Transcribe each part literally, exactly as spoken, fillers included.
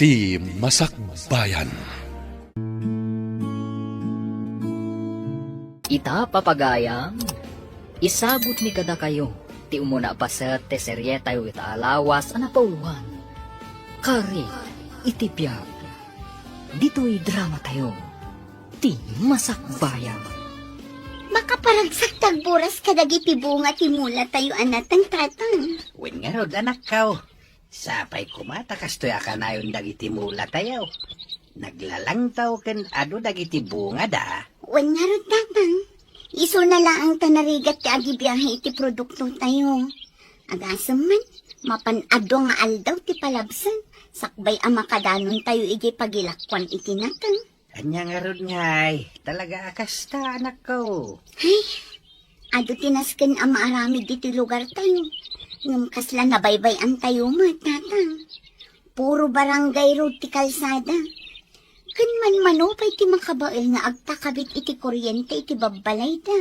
Ti Masakbayan. Ita, papagayam, isabutmi kadakayo ti umuna a paset ti serietayo ita a lawas a napauluan, Kari iti Biag. Ditoy dramatayo, Ti Masakbayan. Makaparagsak ti agburas kadagiti bunga ti mulatayo a nateng, Tatang. Wen ngarud, anakko. Sapay koma ta kastoy a kanayon dagiti mulatayo. Naglalangtaw ken adu dagiti bungada. Wen ngarud, Tatang. Isuna laeng ta narigat ti agibiahe iti produktotayo. Agasem man, mapan adu nga aldaw ti palabsan, sakbay a makadanontayo idiay pagilakuan iti nateng. Ania ngarud ngay, talaga a kasta, anakko. Ay, adu ti nasken a maaramid iti lugartayo. Ngem kasla nabaybay-antayo met, Tatang. Puro barangay road ti kalsada. Ken manmano pay ti makabael nga agtakabit iti kuryente iti babbalayda.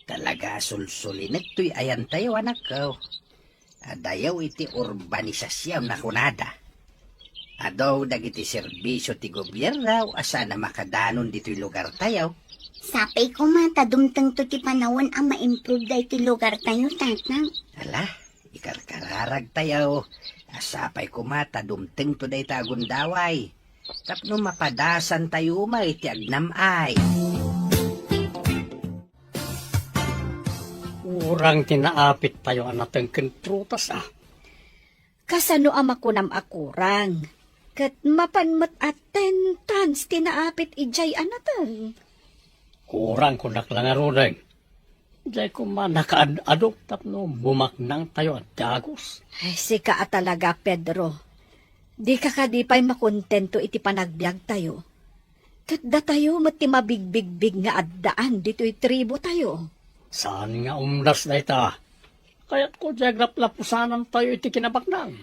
Talaga a sulsulinek toy ayantayo, anakko. Adayo iti urbanisasyon a kunada. Adu dagiti serbisio ti gobierno a saan a makadanon ditoy lugartayo. Sapay koma ta dumtengto ti panawen a ma-improve daytoy lugartayo, Tatang. Ala, ikarkararagtayo a sapay koma ta dumtengto dayta a gundaway tapno mapadasantayo met ti agnam-ay. Kurang ti naapittayo a nateng ken prutas, a. Kasano a makunam a kurang? Ket mapan met a ten tons ti naapit idiay a nateng. Kurang, kunak la ngaruden. Diay koma nakaad-adu tapno bumaknangtayo a dagus. Ay, sika a talaga, Pedro. Dika kadi pay makontento iti panagbiagtayo? Ket datayo met ti mabigbigbig nga addaan ditoy tribotayo. Saan nga umdas dayta? Kayatko diay agraplapusanantayo iti kinabaknang.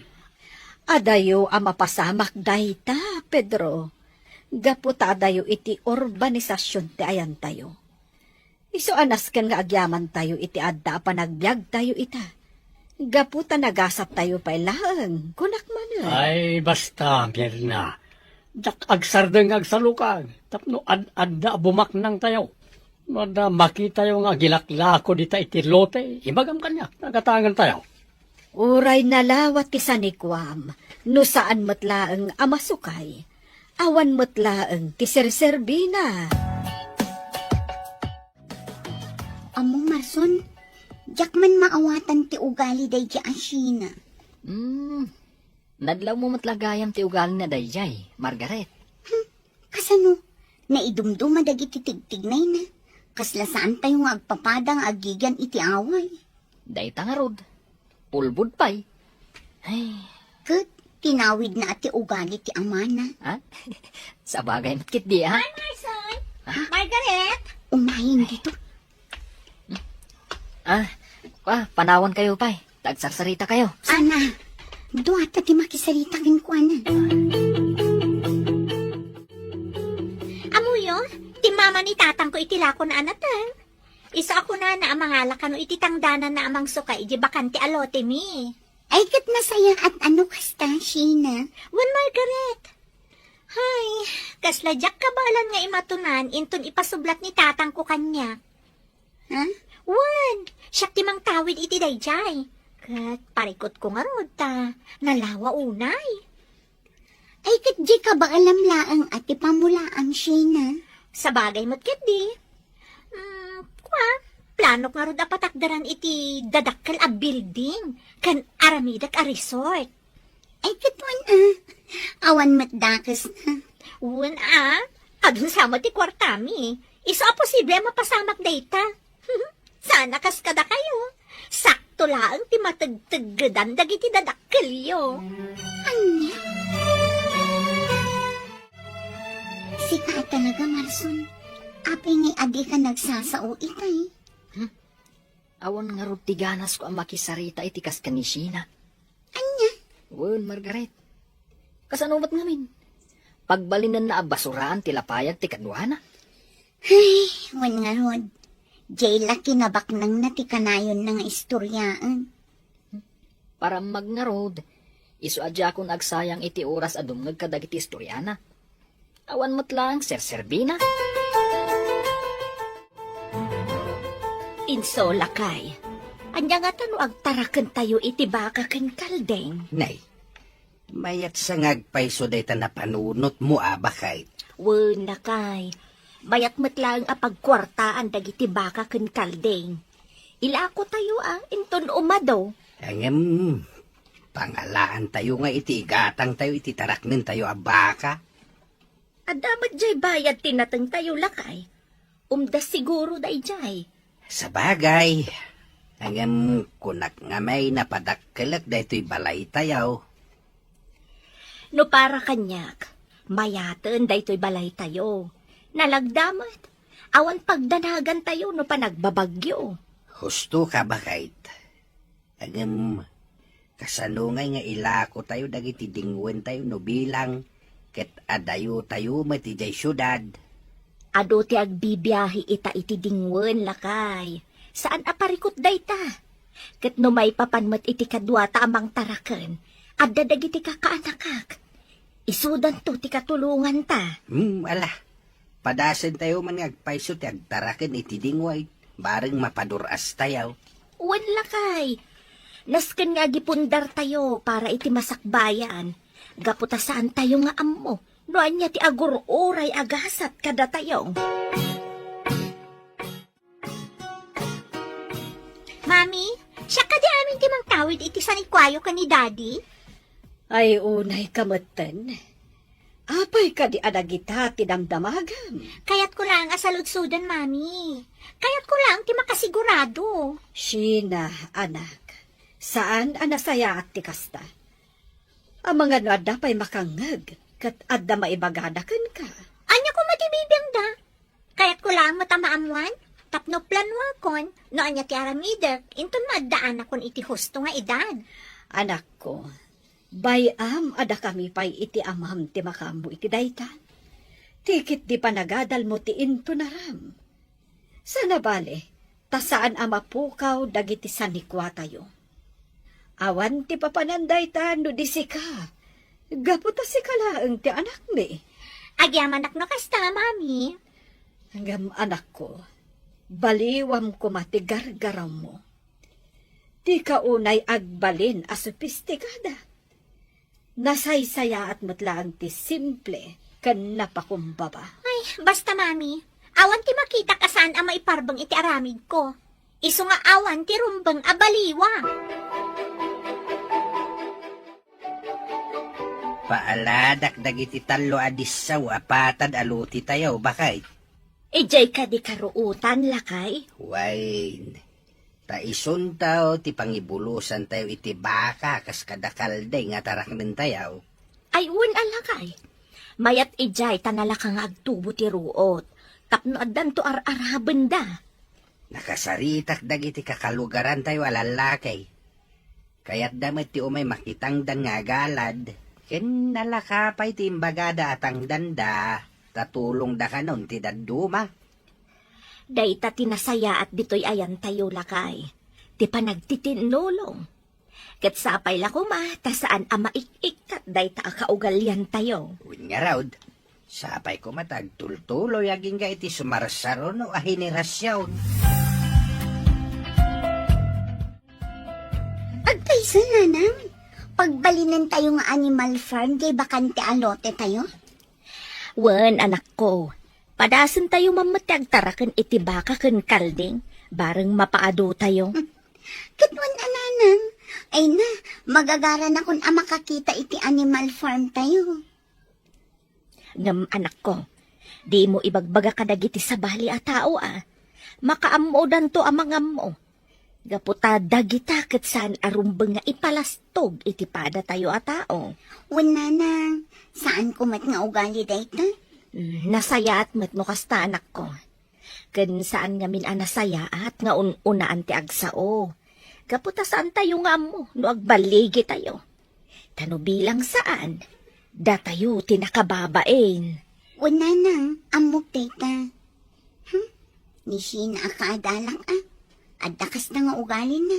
Adayo a mapasamak dayta, Pedro. Gapu ta adayo iti urbanisasyon ti ayantayo. Isu a nasken nga agyamantayo iti adda a panagbiagtayo ita. Gapu ta nagasattayo pay laeng, kunak manen. Ay, basta, Mirna. Diak agsardeng nga agsalukag tapno ad-adda a bumaknangtayo. No adda makitayo nga agilaklako dita iti lote, ibagam kaniak, nagatangentayo. Uray nalawa ti sanikuam, no saan met laeng a masukay, awan met laeng ti serserbina. Ammo, Marson, diak man maawatan ti ugali daydi a Sheena. Hmm, nadlawmo met la gayam ti ugalina daydiay, Margaret. Hmm, kasano? Naidumduma dagiti tigtignayna. Kasla saantayo nga agpapada nga agigian iti away. Dayta ngarud, ulbod pay. Ay. Ket tinawidna a ti ugali ti amana. Ha? Sabagay met ketdi, ha? Hi, Marson! Ha? Margaret! Umayen dito. Ah, ah, panawankayo pay. Ta agsarsarita kayo. Ana, duata ti makisarita kenkuana. Amoyo, ti mama ni tatangko iti lakona a nateng. Isu a kunana a mangala kano iti tangdananna a mangsuka iti bakante a lotemi. Ay, ket nasayaat a no kasta, Sheena. Wen, Margaret. Hay, kasla diak kabaelan nga imatunan inton ipasublat ni tatangko kaniak. Ha? Wen, siak ti mangtawid iti daydiay. Ket parikutko ngarud ta nalawa unay. Ay, ket diay kabaelam laeng a ti pamulaam, Sheena. Sabagay met ketdi. Mm, kua, planok ngarud a patakderan iti dadakkel a building ken aramidek a resort. Ay, ket wen a. Awan met dakesna. Wen a. Adun sa met ti kuartami. Isu a posible a mapasamak dayta. Saan a kas kadakayo. Sakto laeng ti mategteggedan dagiti dadakkelyo. Ania? Sika a talaga, Marson. Apay ngay a dika nagsasao itay? Hmm? Awan ngarud ti ganasko a makisarita iti kas ken ni Sheena. Ania? Wen, Margaret. Kasano met ngamin? Pagbalinenna a basuraan ti lapayag ti kaduana? Ay, wen ngarud. Diay la kinabaknangna ti kanayonna nga istoriaen. Parammag ngarud, Isu a diakon agsayang iti oras a dumngeg kadagiti istoriana. Awan met laeng serserbina. Inso, lakay, ania ngata no agtarakentayo iti baka ken kalding? Nay, mayat sa nga agpayso dayta napanunotmo a, baket. Wen, lakay, mayat met laeng a pagkuartaan dagiti baka ken kalding. Ilakotayo a, inton umado. Ngem, pangalaantayo nga iti igatangtayo iti taraknentayo a baka. Adda met jay bayad ti natengtayo, lakay. Umdas siguro dayjay. Sabagay, ngem kunak nga may napadakkelek daytoy balaytayo. No para kaniak, mayaten daytoy balaytayo. Nalagda met, awan pagdanagantayo no panagbabagyo. Husto ka, baket. Ngem, kasano ngay nga ilakotayo dagiti dingwentayo no bilang ket adayotayo met idiay siudad? Adu ti agbibiahe ita iti dingwen, lakay. Saan a parikut dayta. Ket no maipapan met iti kaduata a mangtaraken, adda dagiti kakaanakak. Isudanto ti katulonganta. Hmm, ala. Padasentayo man nga agpayso ti agtaraken iti dingwen, bareng mapadur-astayo. Wen, lakay. Nasken nga agipundartayo para iti masakbayan. Gapu ta saantayo nga ammo no ania ti agur-uray a gasat kadatayo. Mami, siak kadi amin ti mangtawid iti sanikuayo ken ni Daddy? Ay, unay ka metten. Apay kadi a dagita ti damdamagam? Kayatko laeng a saludsoden, Mami. Kayatko laeng ti makasigurado. Sheena, anak, saan a nasayaat ti kasta. Amangan no adda pay makangngeg ket adda maibagada kenka. Ania koma ti bibiangda? Kayatko laeng met a maammoan tapno planuakon no ania ti aramidek inton maaddaanakon iti husto nga edad. Anakko, bay-am a dakami pay iti amam ti makaammo iti dayta. Ti ketdi panagadalmo ti intunaram. Sana bale, ta saan a mapukaw dagiti sanikuatayo. Awan ti papanan dayta no di sika, gapu ta sika laeng ti anakmi. Agyamanak no kasta, Mami. Ngem anakko, baliwam koma ti gargarawmo. Dika unay agbalin a sopistikada. Nasaysayaat met laeng ti simple ken napakumbaba. Ay, basta, Mami, awan ti makitak a saan a maiparbeng iti aramidko. Isu nga awan ti rumbeng a baliwa. Paaladak dagiti tallo a dissaw a patad a lotitayo, baket. Idiay kadi karuotan, lakay? Wen, ta isunto ti pangibulosantayo iti baka kas kada kalding a taraknentayo. Ay, wen a, lakay. Mayat idiay ta nalaka nga agtubo ti ruot tapno addanto ar-arabenda. Nakasaritak dagiti kakalugarantayo a lallaki. Kayatda met ti umay makitangdan nga agalad, ken nalaka pay ti imbagada a tangdanda, ta tulongda kanon ti dadduma. Dayta ti nasayaat ditoy ayantayo, lakay, ti panagtitinnulong. Ket sapay la koma ta saan a maik-ikkat dayta a kaugaliantayo. Wen ngarud, sapay koma ta agtultuloy agingga iti sumarsaruno a henerasion. Agpayso, nanang, pagbalinentayo nga animal farm ti bakante a lotetayo? Wen, anakko, padasentayo man met ti agtaraken iti baka ken kalding, bareng mapaadotayo. Ket wen a, nanang, ay na, magagaranakon a makakita iti animal farm tayo. Ngem, anakko, dimo ibagbaga kadagiti sabali a tao a makaammodanto a mangammo. Gapu ta dagita ket saan a rumbeng nga ipalastog iti padatayo a tao. Wen, nanang, saanko met nga ugali dayta. Mm, nasayaat met no kasta, anakko. Ken saan ngamin a nasayaat nga un-unaan ti agsao. Gapu ta saantayo nga ammo no agballigitayo. Ta no bilang saan, datayo ti nakababain. Wen, nanang, ammok dayta. Hmm? Ni Sheena a kaadalak a. Adda kasta nga ugalina.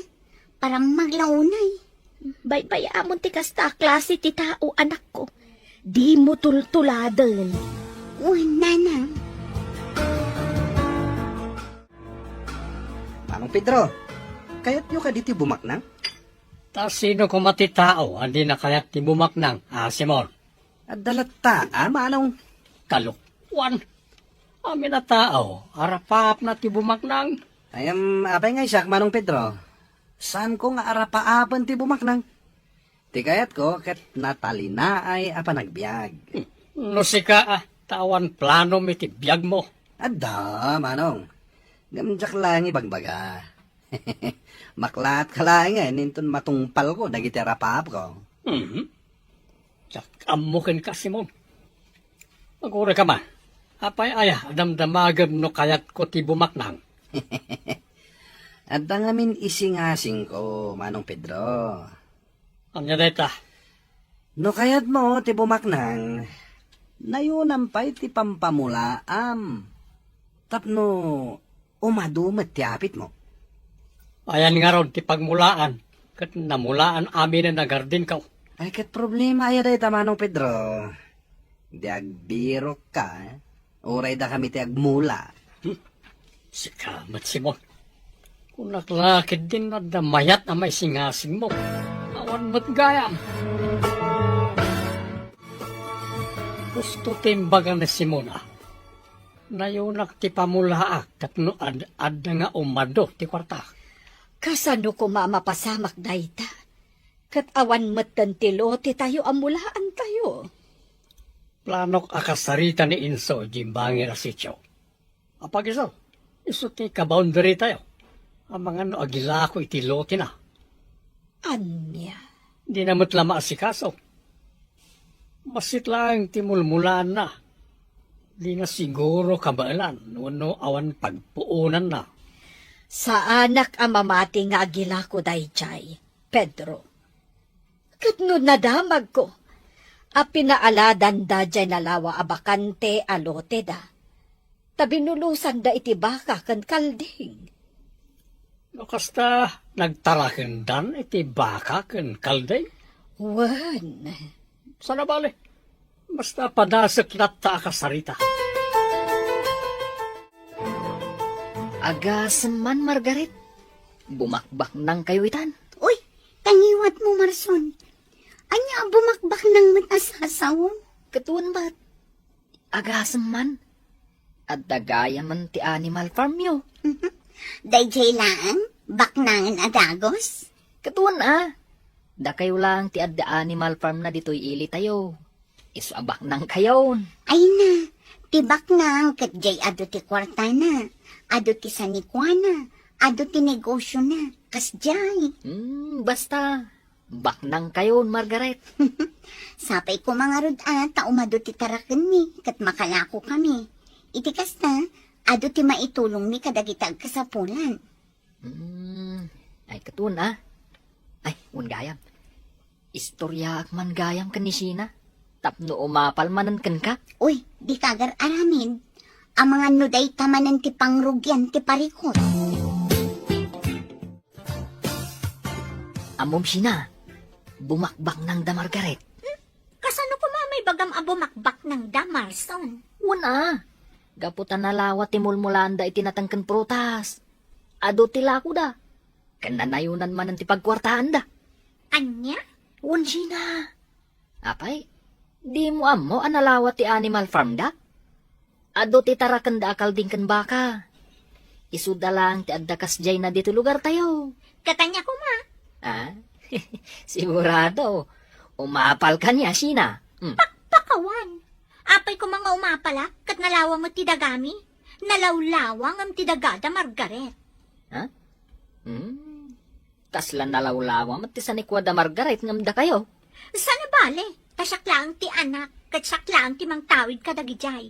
Parammag la unay. Baybay-amon ti kasta a klase ti tao, anakko. Dimo tultuladen. Wen, nanang. Manong Pedro, kayatyo kadi ti bumaknang? Ta sino koma ti tao a di nakayat ti bumaknang, a Simon? Adda latta, a, manong. Kalokuan. Amin a tao, arapaapna ti bumaknang. Ay, em, apay nga siak, Manong Pedro? Saanko nga arapaapen ti bumaknang? Ti kayatko ket natalinaay a panagbiag. Hmm. No sika, a, ta awan planom iti biagmo. Adda, manong. Ngem diak laeng ibagbaga. Maklaatka laengen inton matungpalko dagiti arapaapko. Mhm. Diak ammo kenka, Simon. Aguray ka man. Apay aya a damdamagem no kayatko ti bumaknang? Adda ngamin isingasingko, Manong Pedro. Ania dayta? No kayatmo ti bumaknang, nayunam pay ti pampamulaam tapno umadu met ti apitmo. Ayan ngarud ti pagmulaan, ket namulaan aminen a gardinko. Ay, ket problema aya dayta, Manong Pedro? Di agbirokka, eh? Uray dakami ti agmula. Hmm. Sika met, Simon. Kunak la ketdin adda mayat a maisingasingmo. Awan met gayam. Gusto ti imbaga ni Simon, a, nayunak ti pamulaak tapno ad-adda nga umadu ti kuarta. Kasano koma a mapasamak dayta? Ket awan metten ti lotetayo a mulaantayo. Planok a kasarita ni Inso idiay bangir a sitio. Apagiso, isu ti kaboundarytayo. Amangan no agilako iti lotena. Ania? Dina met la maasikaso. Bassit laeng ti mulmulaanna. Dina siguro kabaelan wenno awan pagpuonanna. Saanak a mamati nga agilako daydiay, Pedro. Ket no nadamagko a pinaaladanda diay nalawa a bakante a loteda, ta binulusanda iti baka ken kalding. No kasta, nagtarakendan iti baka ken kalding? Wen. Saan a bale? Basta padasek latta a kasarita. Agasem man, Margaret. Bumakbaknangkayo itan. Uy, kangiwatmo, Marson. Ania a bumakbaknang met a sasaom? Ket wen met. Agasem man. Adda gayamen ti animal farmyo. Daydiay laeng, baknangen a dagus? Ket wen a. Dakayo laeng ti adda animal farm na ditoy ilitayo. Isu a baknangkayon. Ay na, ti baknang ket diay adu ti kuartana, adu ti sanikuana, adu ti negosiona, kasdiay. Hmm, basta, baknangkayon, Margaret. Sapay koma ngarud a ta umadu ti tarakenmi ket makalakokami. Iti kasta, adu ti maitulongmi kadagiti agkasapulan. Hmm, ay, ket wen a. Ay, wen gayam. Istoryaak man gayam ken ni Sheena, tapno umapal manen kenka. Uy, dika agar-aramid. Amangan no dayta manen ti pangrugian ti parikut. Ammom, Sheena, bumakbaknangda, Margaret. Hmm? Kasano koma maibagam a bumakbaknangda, Marson? Wen a, gapu ta nalawa ti mulmulaanda iti nateng ken prutas. Adu ti lakoda. Ken nanayonan manen ti pagkuartaanda. Ania? Wen, Sheena. Apay, dimo ammo a nalawa ti animal farmda? Adu ti tarakenda a kalding ken baka. Isuda laeng ti adda kasdiayna ditoy lugartayo. Ket ania koma? Ah? Sigurado. Umapalka nia, Sheena. Hmm. Pakpakawan. Apay koma nga umapalak ket nalawa met ti dagami? Nalawlawa ngem ti dagada, Margaret. Ha? Hmm. Kasla nalawlawa met ti sanikuada, Margaret, ngem dakayo. Saan a bale, ta siak laeng ti anak, ket siak laeng ti mangtawid kadagidiay.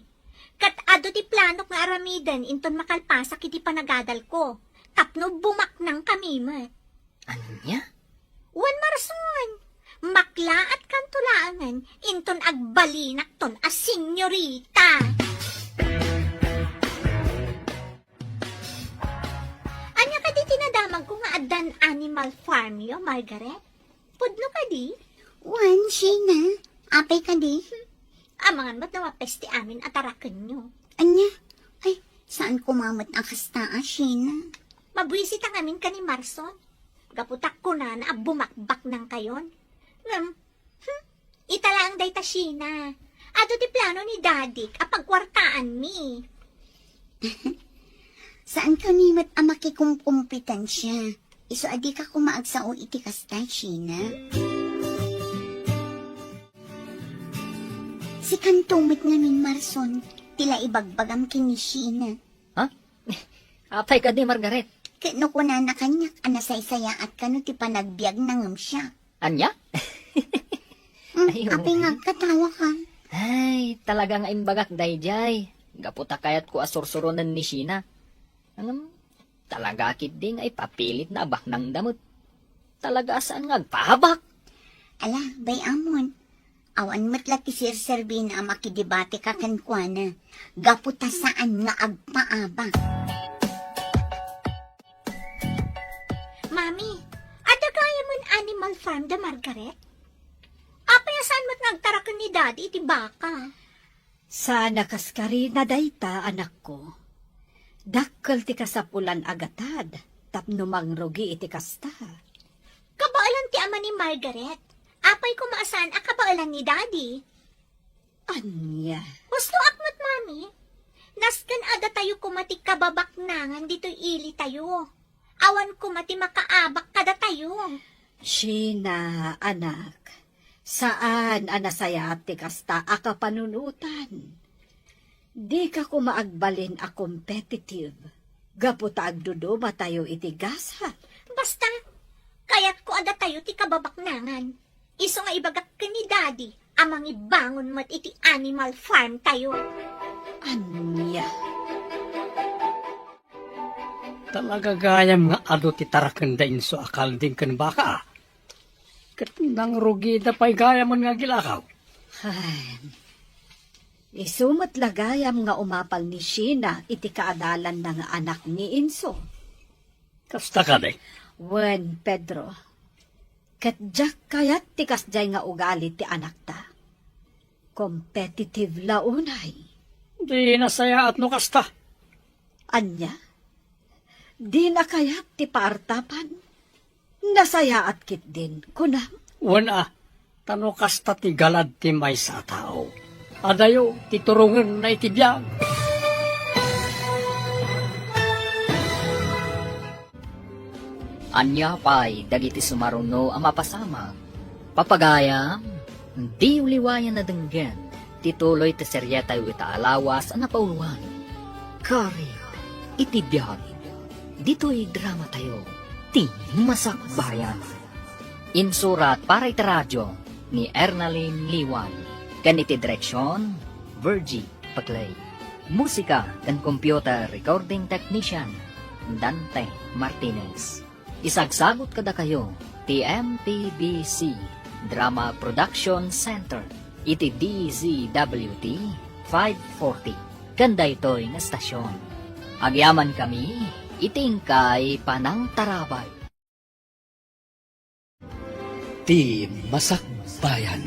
Ket adu ti planok nga aramiden inton makalpasak iti panagadalko, tapno bumaknangkami met. Ania? Wen, Marson, maklaatkanto laengen inton agbalinakton a senyorita. Ania kadi ti nadamagko nga addan animal farmyo, Margaret? Pudno kadi? Wen, Sheena. Apay kadi? Amangan met no mapes ti amin a tarakenyo. Ania? Ay, saan koma met a kasta a, Sheena. Mabuisit a ngamin ken ni Marson. Gapu ta kunana a bumakbaknangkayon. Ngem, hmm, ita laeng dayta, Sheena. Adu ti plano ni Dadik a pagkuartaanmi. Saanka ni met a makikumkompetensia. Isu a dika koma agsao iti kasta, Sheena. Sikanto met ngamin, Marson, ti la ibagbagam ken ni Sheena. Ha? Apay kadi, Margaret? Ket no kunana kaniak a nasaysayaatka no ti panagbiagna ngem siak. Ania? Hmm, Ay, apay nga agkatawaka? Ay, talaga nga imbagak daydiay. Gapu ta kayatko a sursuronen ni Sheena. Ngem, talaga ketdi nga ipapilitna a baknangda met. Talaga a saan nga agpaabak. Ala, bay-amon. Awan met la ti serserbina a makidebateka kenkuana. Gapu ta saan nga agpaabak. Mami, adda gayam nga animal farm da Margaret? Apay a saan met nga agtaraken ni Daddy iti baka? Saan a kaskarina dayta, anakko. Dakkel ti kasapulan a gatad tapno mangrugi iti kasta. Kabaelan ti ama ni Margaret. Apay koma a saan a kabaelan ni Daddy? Ania? Husto ak met, Mami. Nasken a datayo koma ti kababaknangan ditoy ilitayo. Awan koma ti makaabak kadatayo. Sheena, anak, saan a nasayaat ti kasta a kapanunotan. Dika koma agbalin a competitive, gapu ta agdudumatayo iti gasat. Basta, kayatko a datayo ti kababaknangan. Isu nga ibagak ken ni Daddy a mangibangon met iti animal farm tayo. Ania? Talaga gayam nga adu ti taraken da inso a kalding ken baka, a. Ket nangrugida pay gayamen nga agilakaw. Ay, isu met la gayam nga umapal ni Sheena iti kaadalanna nga anak ni inso. Kasta kadi? Wen, Pedro. Ket diak kayat ti kasdiay nga ugali ti anakta. Competitive la unay. Di nasayaat no kasta. Ania? Dina kayat ti paartapan? Nasayaat ketdin, kunam? Wen a, ta no kasta ti galad ti maysa a tao, adayo ti turongenna iti biag. Ania pay dagiti sumaruno a mapasamak? Papagayam, diyo liwayan a denggen ti tuloy ti serietayo ita a lawas a napauloan, Karit iti Biag. Ditoy dramatayo, ti Masakbayan. Insurat para iti radio ni Ernalyn Liwan, ken iti direksion, Virgie Paclay. Musika ken computer recording technician, Dante Martinez. Isagsagut kadakayo ti M P B C Drama Production Center iti D Z W T five forty ken daytoy nga estasion. Agyamankami iti inkay panangtarabay. Ti Masakbayan.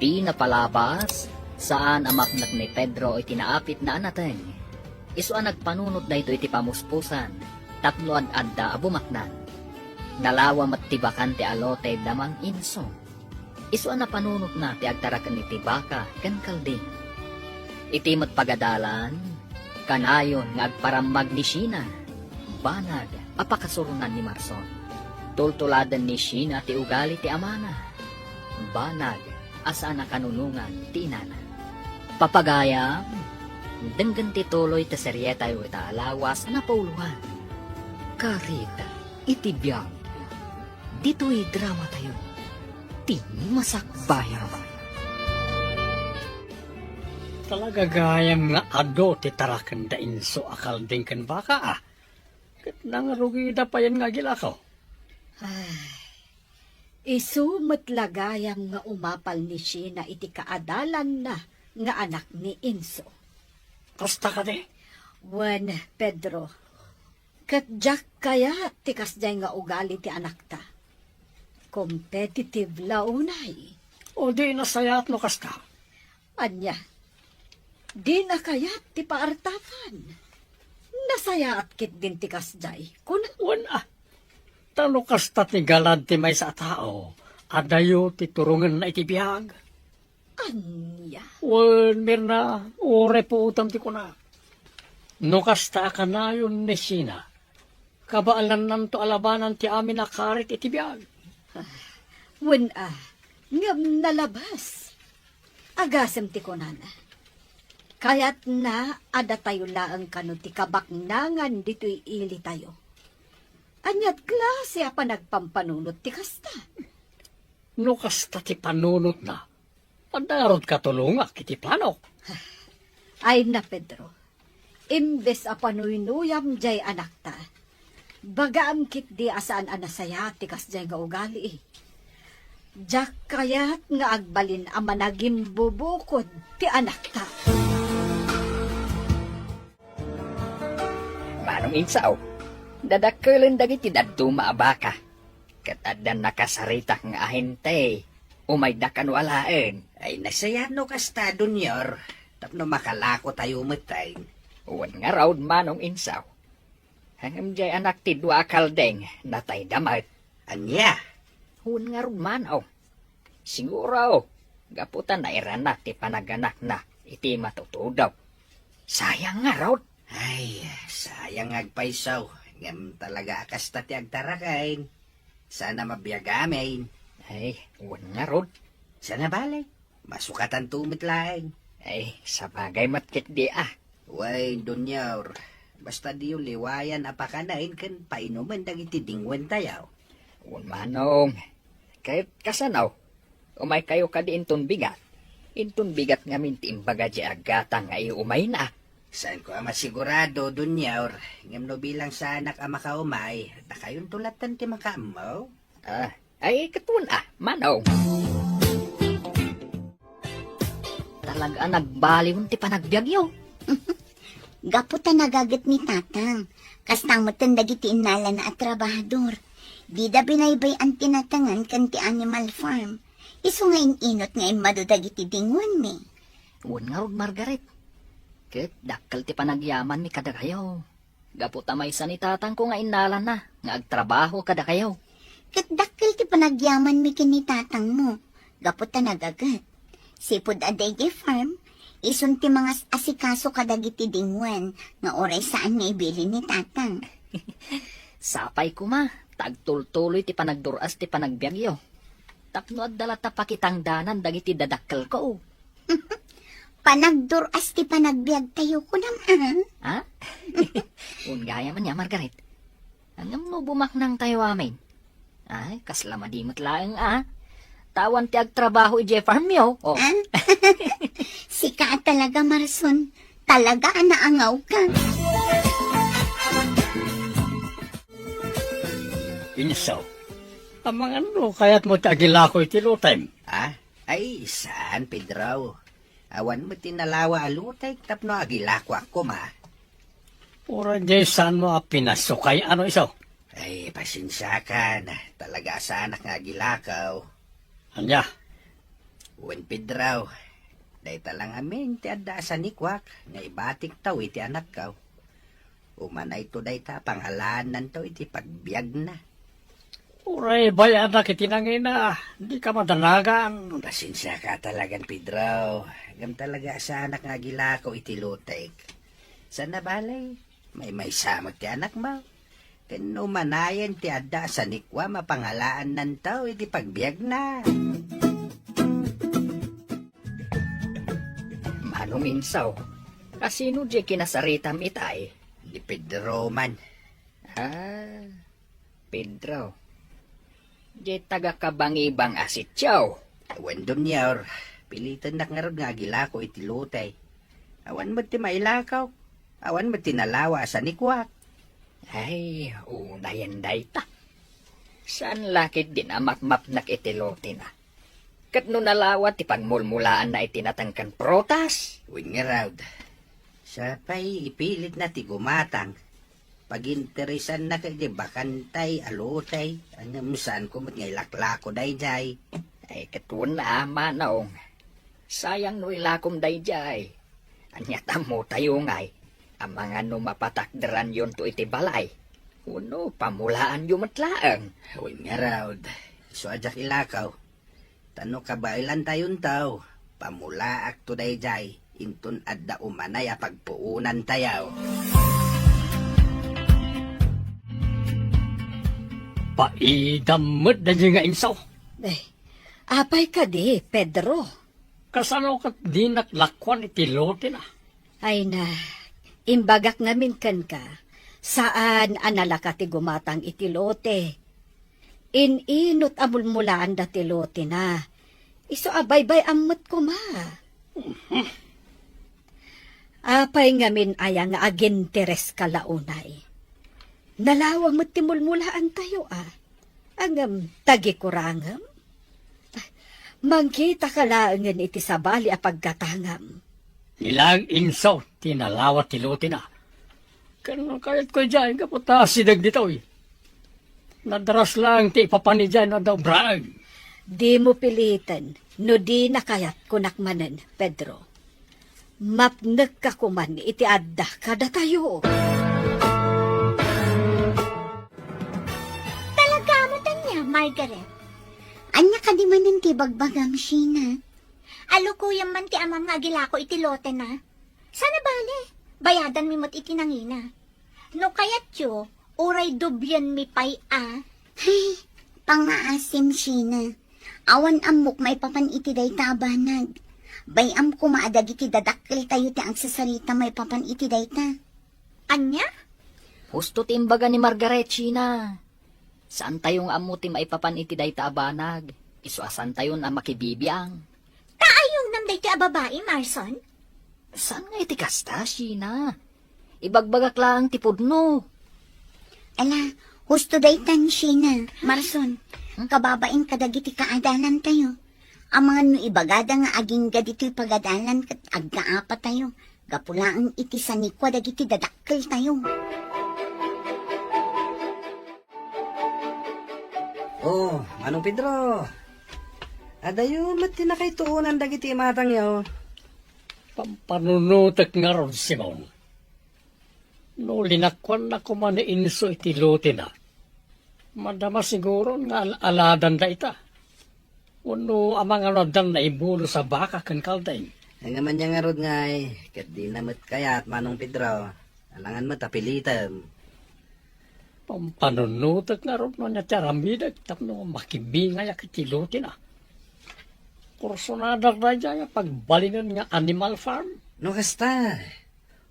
Ti napalabas, saan a mapnek ni Pedro iti naapitna a nateng. Isu a nagpanunot daytoy iti pamuspusan tapno ad-adda a bumaknang. Nalawa met ti bakante a lote da Mang Inso. Isu a napanunotna ti agtaraken iti baka ken kalding. Iti met pagadalan, kanayon nga agparammag ni Sheena, banag a pakasuronan ni Marson. Tultuladen ni Sheena ti ugali ti amana, banag a saan a kanunongan ti inana. Papagayam, denggen ti tuloy ti serietayo ita a lawas a napauloan, Karit iti Biag. Ditoy dramatayo, ti Masakbayan. Talaga gayam nga adu ti taraken da Inso a kalding ken baka, a. Ket nangrugida payen nga agilakaw. Ay, isu met la gayam nga umapal ni Sheena iti kaadalanna nga anak ni Inso. Kasta kadi? Wen, Pedro. Ket diak kayat ti kasdiay nga ugali ti anakta. Competitive la unay. O di nasayaat no kasta? Ania? Dina kayat ti paartapan? Nasayaat ketdin ti kasdiay, kuna. Wen a, ta no kasta ti galad ti maysa a tao, adayo ti turongenna iti biag. Ania? Wen, Mirna, uray puotam ti kunak. No kasta a kanayon ni Sheena, kabaelannanto a labanan ti amin a karit iti biag. Wen a, ngem nalabas. Agasem ti kunana. Kayatna a datayo laeng kano ti kabaknangan ditoy ilitayo. Ania't klase a panagpampanunot ti kasta? No kasta ti panunotna, adda ngarud katulongak iti planok. Ay na, Pedro. Imbes a panuynuyam jay anakta, bagaam ketdi a saan a nasayaat ti kasjay nga ugali. Diak kayat nga agbalin a managimbubukod ti anakta. Manong Insaw, dadakkelen dagiti dadduma a baka. Ket adda nakasaritak nga ahente. Umayda kano alaen. Ay, nasayaat no kasta, Dunior, tapno makalako tayo metten. Wen ngarud, Manong Insaw. Ngem jay anak ti dua a kaldeng, natayda met. Ania? Wen ngarud, Manong. Siguro, gapu ta nairanak ti panaganakna iti matutudo. Sayang ngarud. Ay, sayang nga agpayso. Ngem talaga a kasta ti agtaraken. Saan a mabiag amin. Ay, wen ngarud. Saan a bale? Masukatanto met laeng. Ay, sabagay met ketdi a. Wen, Dunior, basta diyo liwayan a pakanen ken painumen dagiti dingwentayo. Wen, Manong. Ket kasano? Umaykayo kadi inton bigat? Inton bigat ngamin ti imbaga di aggatang nga iumayna. Saanko a masigurado, Dunior, ngem no bilang saanak a makaumay, dakayonto latten ti makaammo. Ah, ay, ket wen a, Manong. Talaga a nagbaliwen ti panagbiagyo. Gapu ta nagaget ni Tatang, kasta metten dagiti innalana a trabahador. Dida binaybay-an ti natangan ken ti animal farm. Isu nga in-inut nga immadu dagiti dingwenmi. Wen ngarud, Margaret. Ket dakkel ti panagyamanmi kadakayo. Gapu ta maysa ni tatangko nga innalana nga agtrabaho kadakayo. Ket dakkel ti panagyamanmi ken ni tatangmo, gapu ta nagaget. Sipud a daydiay farm, isun ti mangas-asikaso kadagiti dingwen nga uray saan nga ibilin ni tatang. Sapay koma ta agtultuloy ti panagdur-as ti panagbiagyo. Tapno adda latta pakitangdanan dagiti dadakkelko. Panagdur-as ti panagbiagtayo, kunam, a? Ha? Wen gayam ania, Margaret. Ngem no bumaknangtayo amin. Ay, kasla madi met laeng, a? Ta awan ti agtrabaho idiay farmyo, o. A? Sika a talaga, Marson. Talaga a naangawka. Insaw, amangan no kayatmo ti agilako iti lotayem? A? Ay, saan, Pedro. Awan met ti nalawa a lotek tapno agilakoak koma. Uray diay saanmo a pinasukay, ano isu? Ay, pasensiakan. Talaga a saanak nga agilako. Ania? Wen, Pedro, dayta la ngamin ti adda a sanikuak nga ibatiktaw iti anakko. Umanayto dayta a pangalaannanto iti pagbiagna. Uray bay-anak iti nangina, dika madanagan. Pasensiaka talagan, Pedro. Ngem talaga a saanak nga agilako iti lotek. Saan a bale, maymaysa met ti anakmo. Ken umanayen ti adda a sanikuam a pangalaannanto iti pagbiagna. Manong Insaw, a sino diay kinasaritam itay? Ni Pedro man. A, Pedro. Diay taga-Kabangibang a sitio. Wen, Dunior, pilitennak ngarud nga agilako iti lote. Awan met ti mailako. Awan met ti nalawa a sanikuak. Ay, unayen dayta. Saan la ketdin a mapmapnek iti lotena. Ket no nalawa ti pagmulmulaanna iti nateng ken prutas? Wen ngarud, sapay ipilitna ti gumatang. Paginteresannak iti bakantay a lote. Ania, saanko met nga ilaklako daydiay. Ay, ket wen a, Manong. Sayang no ilakom daydiay. Ania, tammotayo ngay, amangan no mapatakderanyonto iti balay wenno pamulaanyo met laeng. Wen ngarud, isu a diak ilakaw. Ta no kabaelantayonto, pamulaakto daydiay inton adda umanay a pagpuonantayo. Paidam met daydiay nga inso. Eh, apay kadi, Pedro? Kasano ket dinak lakuan iti lotena? Ay na, imbagak ngamin kenka, saan a nalaka ti gumatang iti lote. In-inut a mulmulaanda ti lotena. Isu a baybay-am met koma. Apay ngamin aya nga agintereska la unay? Nalawa met ti mulmulaantayo a. Ngem, tagikurangem? Mangkitaka laengen iti sabali a paggatangam. Ni laeng inso ti nalawa ti lotena. Ken kayatko idiay gapu ta asideg ditoy. Nadaras laeng ti ipapan idiay no adda ubraen. Dimo piliten no dina kayat, kunak manen, Pedro. Mapnekka koman iti adda kadatayo. Talaga met ania, Margaret? Ania kadi manen ti bagbagam, Sheena? Alukuyam man ti amam nga agilako iti lotena. Saan a bale, bayadanmi met iti nangina. No kayatyo, uray doblienmi pay a. Ay, pangaasim, Sheena. Awan ammok maipapan iti dayta a banag. Bay-am koma a dagiti dadakkeltayo ti agsasarita maipapan iti dayta. Ania? Husto ti imbaga ni Margaret, Sheena. Saantayo nga ammo ti maipapan iti dayta a banag. Isu a saantayon a makibibiang. Ta ayonam daytoy a babai, Marson? Saan nga iti kasta, Sheena? Ibagbagak laeng ti pudno. Ala, husto daytan, Sheena. Marson, kababain kadagiti kaadalantayo. Amangan no ibagada nga agingga ditoy pagadalan ket aggaapatayo gapu laeng iti sanikua dagiti dadakkeltayo. Oh, Manong Pedro. Adayo met ti nakaituonan dagiti imatangyo. Pampanunotek ngarud, Simon. No linakuanna koma ni inso iti lotena, madama siguron nga al-aladan dayta. Wenno amangan no addan naibulos a baka ken kalding. Ngem ania ngarud ngay, ket dina met kayat, Manong Pedro. Alangan met a pilitem. Pampanunotek ngarud no ania ti aramidek tapno makibingayak iti lotena. Kursonadak daydiay a pagbalinen nga animal farm. No kasta,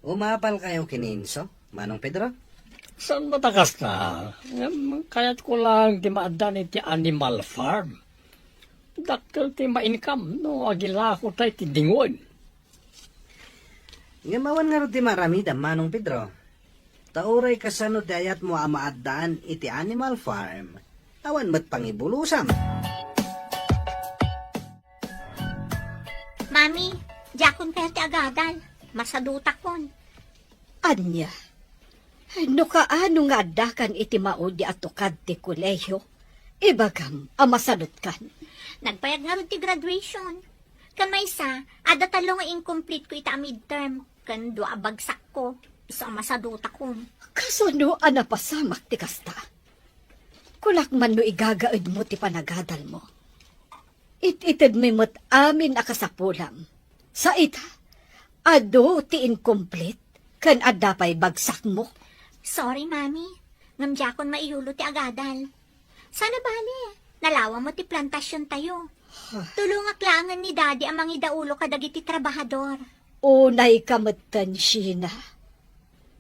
umapalkayo ken ni inso, Manong Pedro? Saan met a kasta? Ngem kayatko laeng ti maaddaan iti animal farm. Dakkel ti ma-income no agilakota iti dinguen. Ngem awan ngarud ti maaramidam, Manong Pedro. Ta uray kasano ti ayatmo a maaddaan iti animal farm, awan met pangibulosam. Mami, diakon kayat ti agadal. Masadutakon. Ania? No kaano nga addakan iti maudi a tukad ti kolehio, ibagam a masadutkan. Nagpayag ngarud ti graduation. Ken maysa, adda tallo nga incomplete ko ita a midterm, ken dua a bagsakko, isu a masadutakon. Kasano a napasamak ti kasta? Kunak man no igagaedmo ti panagadalmo. It-itedmi met amin a kasapulam. Sa ita, adu ti incomplete ken adda pay bagsakmo. Sorry, Mami. Ngem diakon maiyulo ti agadal. Saan a bale, nalawa met ti plantasiontayo. Tulongak laengen ni Daddy a mangidaulo kadagiti trabahador. Unayka metten, Sheena.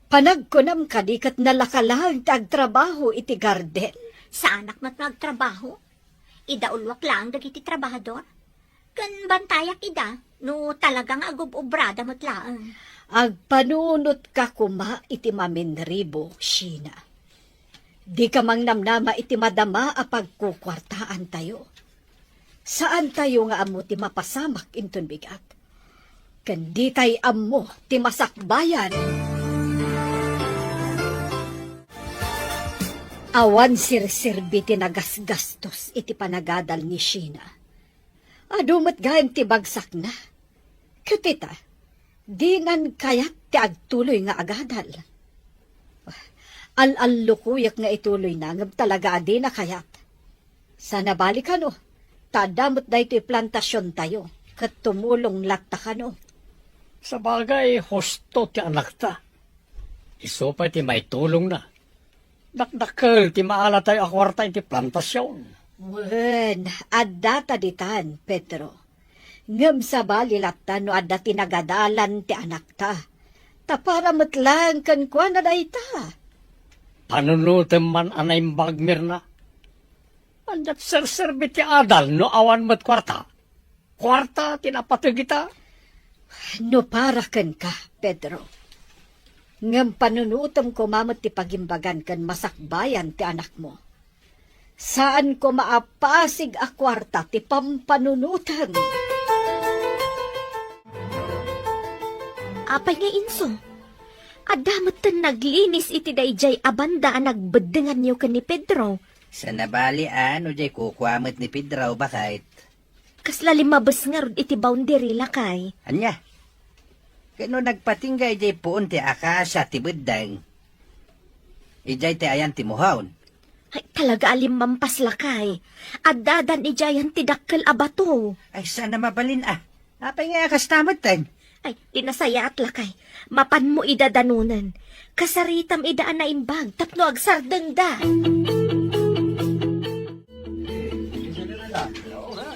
Panagkunam kadi ket nalaka laeng ti agtrabaho iti garden? Saanak met nga agtrabaho. Idauloak laeng dagiti trabahador. Ken bantayak ida no talaga nga agub-obrada met laeng. Agpanunotka koma iti maminribo, Sheena. Dika mangnamnama iti madama a pagkukuartaantayo. Saantayo nga ammo ti mapasamak inton bigat. Ken ditay ammo ti masakbayan. Awan serserbi ti nagasgastos iti panagadal ni Sheena. Adu met gayam ti bagsakna. Ket ita, dinan kayat ti agtuloy nga agadal. Al-allukoyek nga ituloyna, ngem talaga a dina kayat. Saan a bali kano, ta adda met daytoy plantasiontayo, ket tumulong latta kano. Sabagay, husto ti anakta. Isu pay ti maitulongna. Dakdakkel ti maalatayo a kuarta iti plantasion. Wen, adda ta ditan, Pedro. Ngem sabali latta no adda ti nagadalan ti anakta. Ta para met laeng kenkuana dayta. Panunotem man a naimbag, Mirna. Ania ti serserbi ti adal no awan met kuarta? Kuarta ti napateg ita. No para kenka, Pedro. Ngem panunotem koma met ti pagimbagan ken masakbayan ti anakmo. Saan koma a pasig a kuarta ti pampanunotem. Apay nga inso? Adda metten naglinis iti daydiay a banda a nagbeddenganyo ken ni Pedro. Saan a bali a no diay kukua met ni Pedro, baket. Kasla limmabes ngarud iti boundary, lakay. Ania? Ket no nagpatingga idiay puon ti akasia ti beddeng, idiay ti ayan ti muhaon. Ay, talaga a limmampas, lakay. Addadan idiay ayan ti dakkel a bato. Ay, saan a mabalin a. Apay nga a kasta metten? Ay, di nasayaat, lakay. Mapanmo ida danonen. Kasaritam ida a naimbag tapno agsardengda.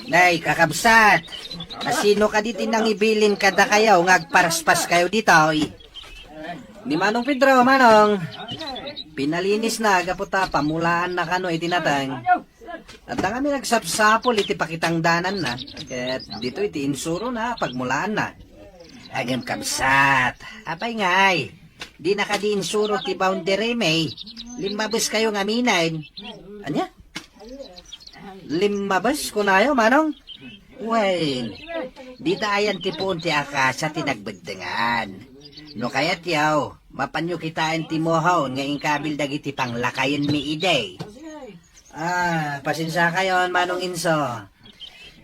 Nay, kakabsat, asino kadi ti nangibilin kadakayo nga agparaspaskayo ditoy? Ni Manong Pedro, Manong. Pinalinisna gapu ta pamulaanna kano iti nateng. Adda kami nagsapsapul iti pakitangdananna, ket ditoy ti insurona pagmulaanna. Agem kabsat, apay ngay? Dina kadi insuro ti boundary, May? Limmabeskayo ngaminen. Ania? Limmabes, kunayo, Manong? Wen, dita ayan ti puon ti akasia ti nagbeddengan. No kayatyo, mapanyo kitaen ti muhaon nga inkabil dagiti panglakayenmi idi. Ah, pasensiakayon, Manong Inso.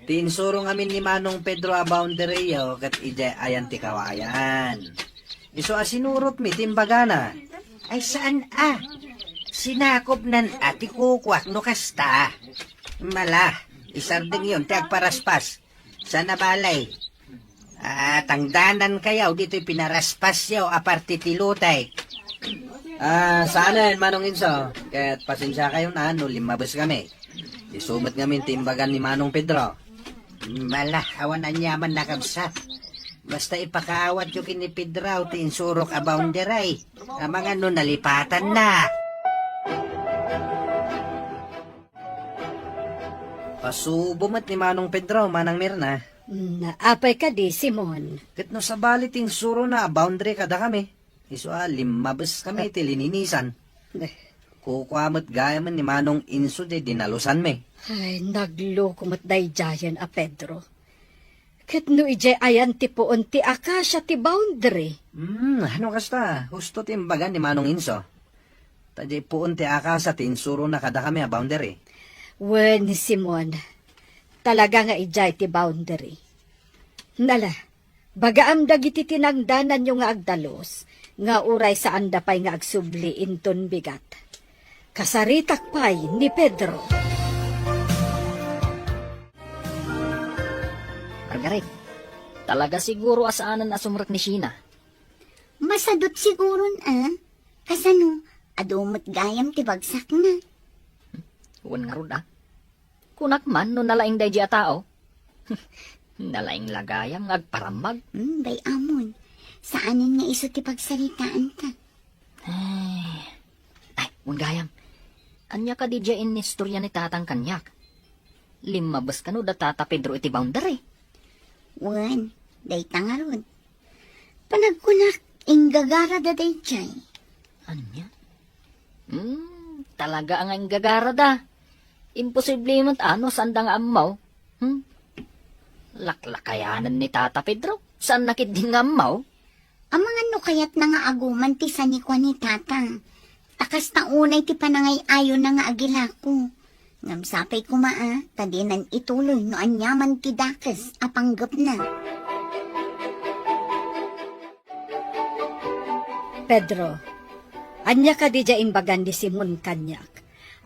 Ti insuro ngamin ni Manong Pedro a boundaryo ket idiay ayan ti kawayan. Isu a sinurotmi ti imbagana. Ay, saan a? Sinakopnan a ti kukuak no kasta. Mala, isardengyon ti agparaspas. Saan a bali? Ah, tangdanankayo ditoy pinaraspasyo a parte ti lotek. Ah, saanen, Manong Inso. Ket pasensiakayon a no limmabes kami. Isu met ngamin ti imbagan ni Manong Pedro. Mala, awan aniaman a kabsat. Basta ipakaawatyo ken ni Pedro ti insurok a boundary. Amangan no nalipatanna. Pasubo met ni Manong Pedro, Manang Mirna. Mm, apay kadi, Simon? Ket no sabali ti insurona a boundary kadakami, isu a limmabes kami ti lininisan. Eh. Kukua met gayamen ni Manong Inso diay dinalusanmi. Ay, nagloko met daydiayen a Pedro. Ket no idiay ayan ti puon ti akasia ti boundary? Hmm, no kasta, husto ti imbagan ni Manong Inso. Ta diay puon ti akasia ti insurona kadakami a boundary. Wen, Simon, talaga nga idiay ti boundary. Nala, bagaam dagiti tinangdananyo nga agdalus, nga uray saanda pay nga agsubli inton bigat. Kasaritak pay ni Pedro. Margaret, talaga siguro a saanen a sumrek ni Sheena. Masadut siguron, a? Kasano, adu met gayam ti bagsakna? Wen ngarud, a? Kunak man no nalaing daydi a tao. Nalaing la gayam nga agparammag. Hmm, bay-amon. Saanen nga isu ti pagsaritaanta. Ay, ay, wen gayam. Ania kadi diay inistorya ni tatang kaniak? Limmabes kano da Tata Pedro iti boundary? Wen, dayta ngarud. Panagkunak, inggagarada daydiay. Ania? Hmm, talaga nga inggagarada. Imposible met a no saanda nga ammo. Hmm? Laklakayanen ni Tata Pedro. Saanna ketdin nga ammo? Amangan no kayatna nga aguman ti sanikua ni Tata. Ta kasta unay ti panangay-ayona nga agilako. Ngem sapay koma a, ta dinan ituloy no aniaman ti dakes a panggepna. Pedro, ania kadi diay imbagan ni Simon kaniak?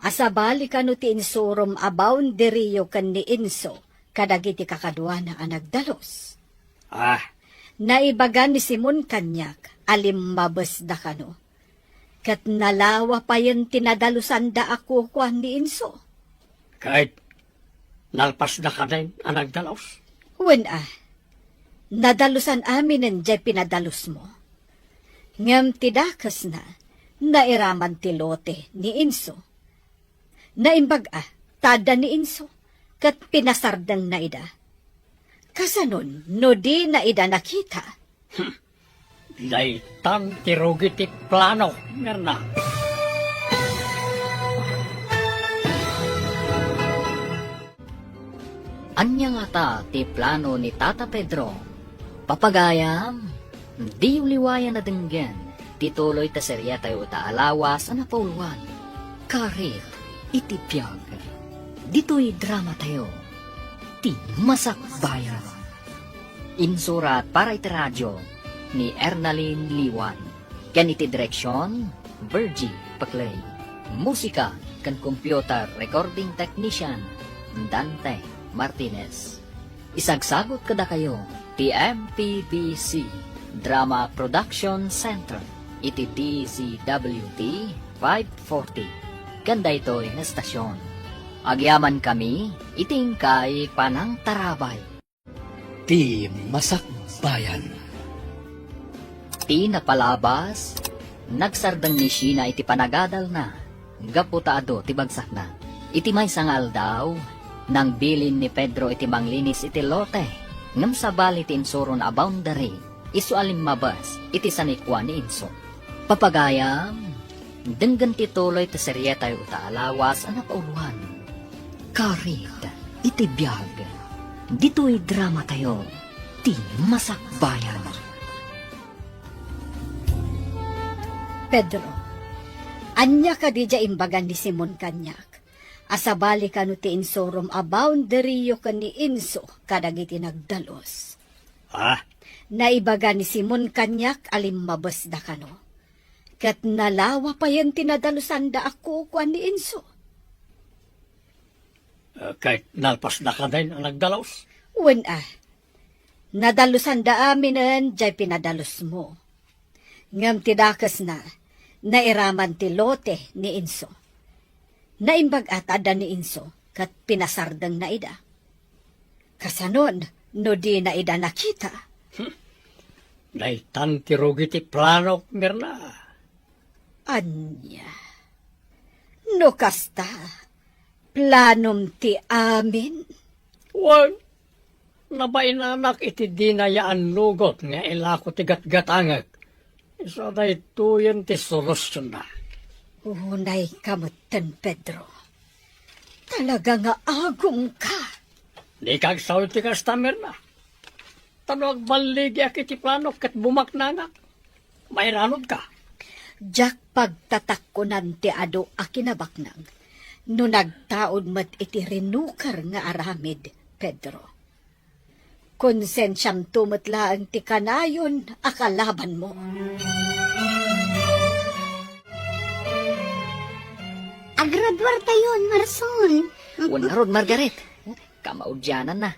A sabali kano ti insurom a boundaryo ken ni Enzo kadagiti kakaduana a nagdalus? Ah. Naibaga ni Simon kaniak a limmabesda kano. Ket nalawa payen ti nadalusanda a kukuan ni Enzo. Ket nalpasda kadin a nagdalus? Wen a, nadalusan aminen diay pinadalusmo. Ngem ti dakesna, nairaman ti lote ni Enzo. Naimbag a, ta adda ni Enzo, ket pinasardengna ida. Kasanon no dina ida nakita? Hmm. Daytan ti rugi ti plano, Mirna. Ania ngata ti plano ni Tata Pedro? Papagayam, diyo liwayan a denggen ti tuloy ta seriatayo ita a lawas a napauluan, Karit iti Biag. Ditoy dramatayo, ti Masakbayan. Insurat para iti radio ni Ernalyn Liwan, ken iti direksion, Virgie Paclay. Musika ken computer recording technician, Dante Martinez. Isagsagut kadakayo ti M P B C Drama Production Center iti D Z W T five forty ken daytoy nga estasion. Agyamankami iti inkay panangtarabay. Ti Masakbayan. Ti napalabas, nagsardeng ni Sheena iti panagadalna gapu ta adu ti bagsakna. Iti maysa nga aldaw, nangbilin ni Pedro iti manglinis iti lote, ngem sabali ti insuron a boundary, isu a limmabes iti sanikua ni Enzo. Papagayam, denggen ti tuloy ti serietayo ita a lawas a napauluan, Karit iti Biag. Ditoy dramatayo, ti Masakbayan. Pedro, ania kadi diay imbagan ni Simon kaniak? A sabali kano ti insurom a boundaryo ken ni Enzo kadagiti nagdalus. Ah? Naibaga ni Simon kaniak a limmabesda kano. Ket nalawa payen ti nadalusanda a kukuan ni Enzo. Ah, ket nalpasda kadin a nagdalus? Wen a, nadalusanda aminen diay pinadalusmo. Ngem ti dakesna, nairaman ti lote ni Enzo. Naimbag a ta adda ni Enzo ket pinasardengna ida. Kasanon no dina ida nakita? Hmm. Daytan ti rugi ti planok, Mirna. Ania? No kasta, planom ti amin? Wen, nabainanak iti dina ya annugot nga ilako ti gatgatangek. Isu a daytoyen ti solutionna. Unayka metten, Pedro. Talaga nga agumka. Dika agsaw iti kasta, Mirna. Ta no agballigiak iti planok ket bumaknangak, mairanudka. Diak pagtatakkonan ti adu a kinabaknang no nagtaud met iti rinuker nga aramid, Pedro. Konsensiamto met laeng ti kanayon a kalabanmo. Agraduartayon, Marson. Wen ngarud, Margaret. Kamaudiananna.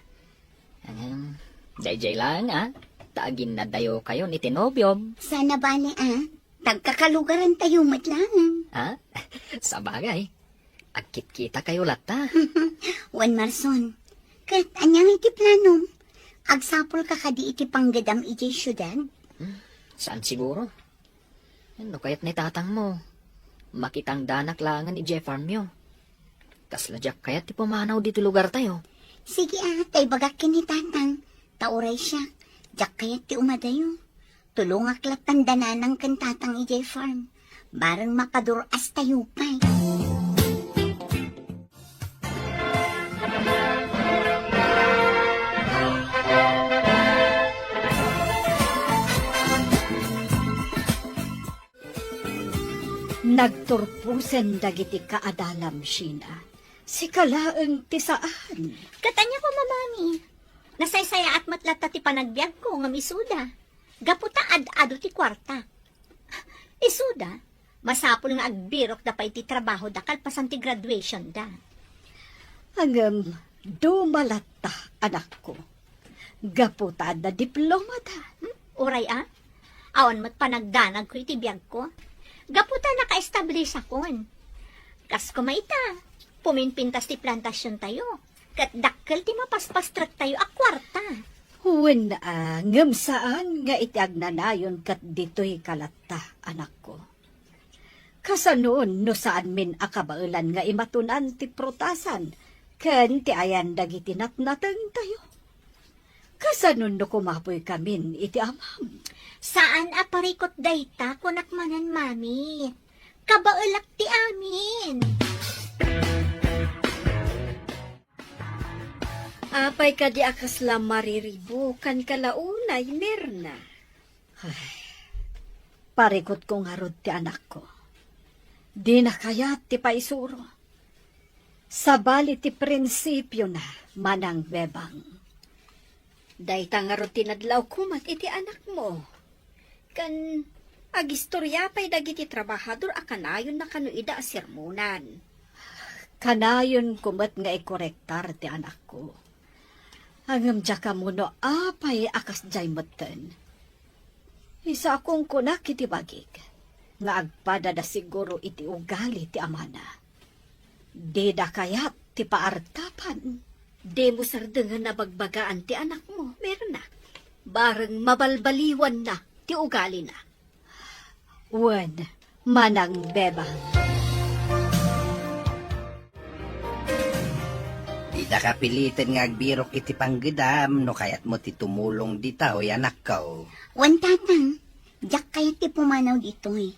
Ahem, daydiay laeng, a, ta aginnaddayokayon iti nobiom. Saan a bale, a, ta agkakalugarantayo met laeng. A? Sabagay, agkitkitakayo latta. Wen, Marson, ket ania ngay ti planom? Agsapulka kadi iti panggedam idiay siudad? Hmm, saan siguro. No kayat ni tatangmo, makitangdanak laengen idiay farmyo. Kasla diak kayat ti pumanaw ditoy lugartayo. Sige a, ta ibagak ken ni tatang, ta uray siak, diak kayat ti umadayo. Tulongak lattan da nanang ken tatang idiay farm. Bareng mapadur-astayo pay. Nagturposen dagiti kaadalam, Sheena. Sika laeng ti saan. Ket ania koma, Mami? Nasaysayaat met latta ti panagbiagko ngem isuda. Gapu ta ad-adu ti kuarta. Isuda, masapul nga agbirokda pay ti trabahoda kalpasan ti graduationda. Ngem, duma latta, anakko. Gapu ta adda diplomada. Hmm? Uray a? Awan met panagdanagko iti biagko. Gapu ta nakaestablisakon. Kas koma ita, puminpintas ti plantasiontayo, ket dakkel ti mapaspastrektayo a kuarta. Wen a, ngem saan nga iti agnanayon ket ditoy ka latta, anakko. Kasanon no saanmin a kabaelan nga imatunan ti prutasan ken ti ayan dagiti natnatengtayo? Kasanon no kumapoykamin iti amam? Saan a parikut dayta, kunak manen, Mami. Kabaelak ti amin. Apay kadi a kasla mariribukanka la unay, Mirna? Ay, parikutko ngarud ti anakko. Dina kayat ti paisuro. Sabali ti prinsipiona, Manang Bebang. Dayta ngarud ti nadlawko met iti anakmo. Ken agistorya pay dagiti trabahador a kanayonna kano ida a sermonan. Kanayonko met nga ikorektar ti anakko. Ngem diak ammo no apay a kasdiay metten. Isakongkunak iti bagik nga agpadada siguro iti ugali ti amana. Dida kayat ti paartapan. Dimo sardengen a bagbagaan ti anakmo, Mirna. Bareng mabalbaliwanna ti ugalina. Wen, Manang Bebang. Didaka piliten nga agbirok iti panggedam no kayatmo ti tumulong ditoy, anakko. Wen, Tatang, diak kayat ti pumanaw ditoy.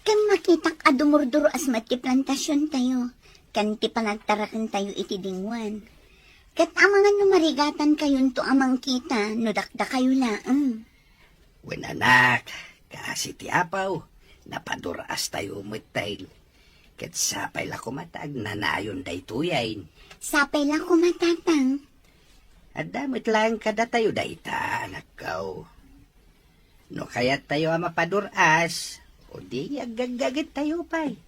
Ken makitak a dumurduruas met ti plantasiontayo, ken ti panagtarakentayo iti dingoan. Ket amangan no marigatantayonto a mangkita no dakdakayo laeng. Wen, anak, kaasi ti apaw, napadur-astayo met tay. Ket sapay la koma ta agnanayon daytoyen. Sapay la koma, Tatang. Adda met laeng kadatayo dayta, anakko. No kayattayo a mapadur-as, o di aggaggagettayo pay.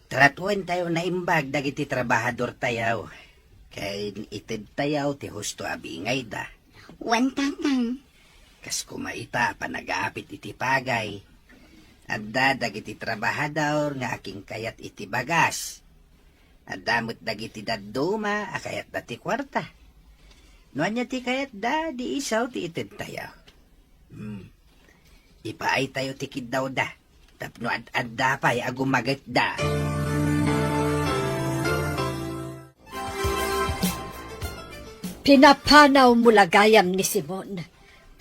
Tratuentayo naimbag dagiti trabahadortayo, ken itedtayo ti husto a bingayda. Wen, Tatang. Kas koma ita a panagaapit iti pagay, adda dagiti trabahador nga akinkayat iti bagas. Adda met dagiti dadduma a kayatda ti kuarta. No ania ti kayatda, di isu ti itedtayo. Hmm. Ipaaytayo ti kiddawda tapno ad-adda pay a gumagetda. Pinapanawmo la gayam ni Simon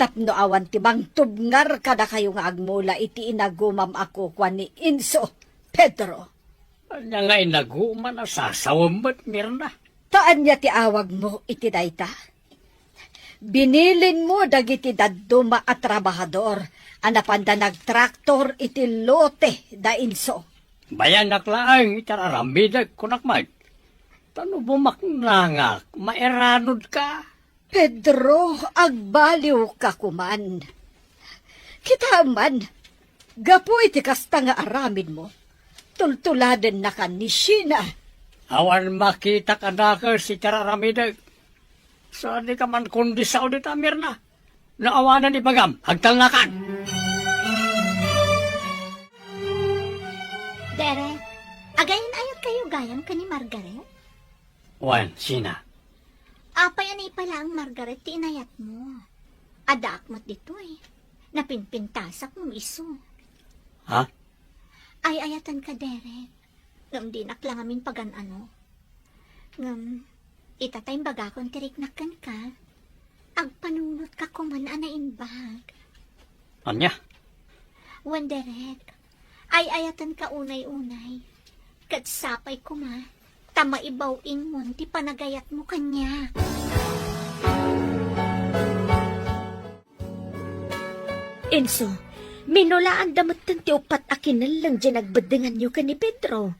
tapno awan ti mangtubngar kadakayo nga agmula iti inagumam a kukua ni Inso, Pedro. Ania nga inaguman a sasawem met, Mirna? Ta ania ti awagmo iti dayta? Binilinmo dagiti dadduma a trabahador a napanda nagtraktor iti lote da Inso. Bayanak laeng iti ar-aramidek, kunak met. Ta no bumaknangak, mairanudka. Pedro, agbaliwka koman. Kitaem man, gapu iti kasta nga aramidmo, tultuladennaka ni Sheena. Awan makitak a nakes iti ar-aramidek. Sadika man kundi sao dita, Mirna. No awanen ibagam, agtalnakan. Derek, agayan-ayatkayo gayam ken ni Margaret? Wen, Sheena. Apay a naipalaang Margaret ti inayatmo? Addaak met ditoy. Napinpintasak ngem isu. Ha? Ay-ayatenka, Derek. Ngem dinak la ngamin pagan-ano. Ngem, ita ta imbagakon ti riknak kenka, agpanunotka koman a naimbag. Ania? Wen, Derek, ay-ayatenka unay-unay. Ket sapay koma, ta maibaw-ingmon ti panagayatmo kaniak. Inso, Minulaanda metten ti uppat a kinelleng diay nagbeddenganyo ken ni Pedro.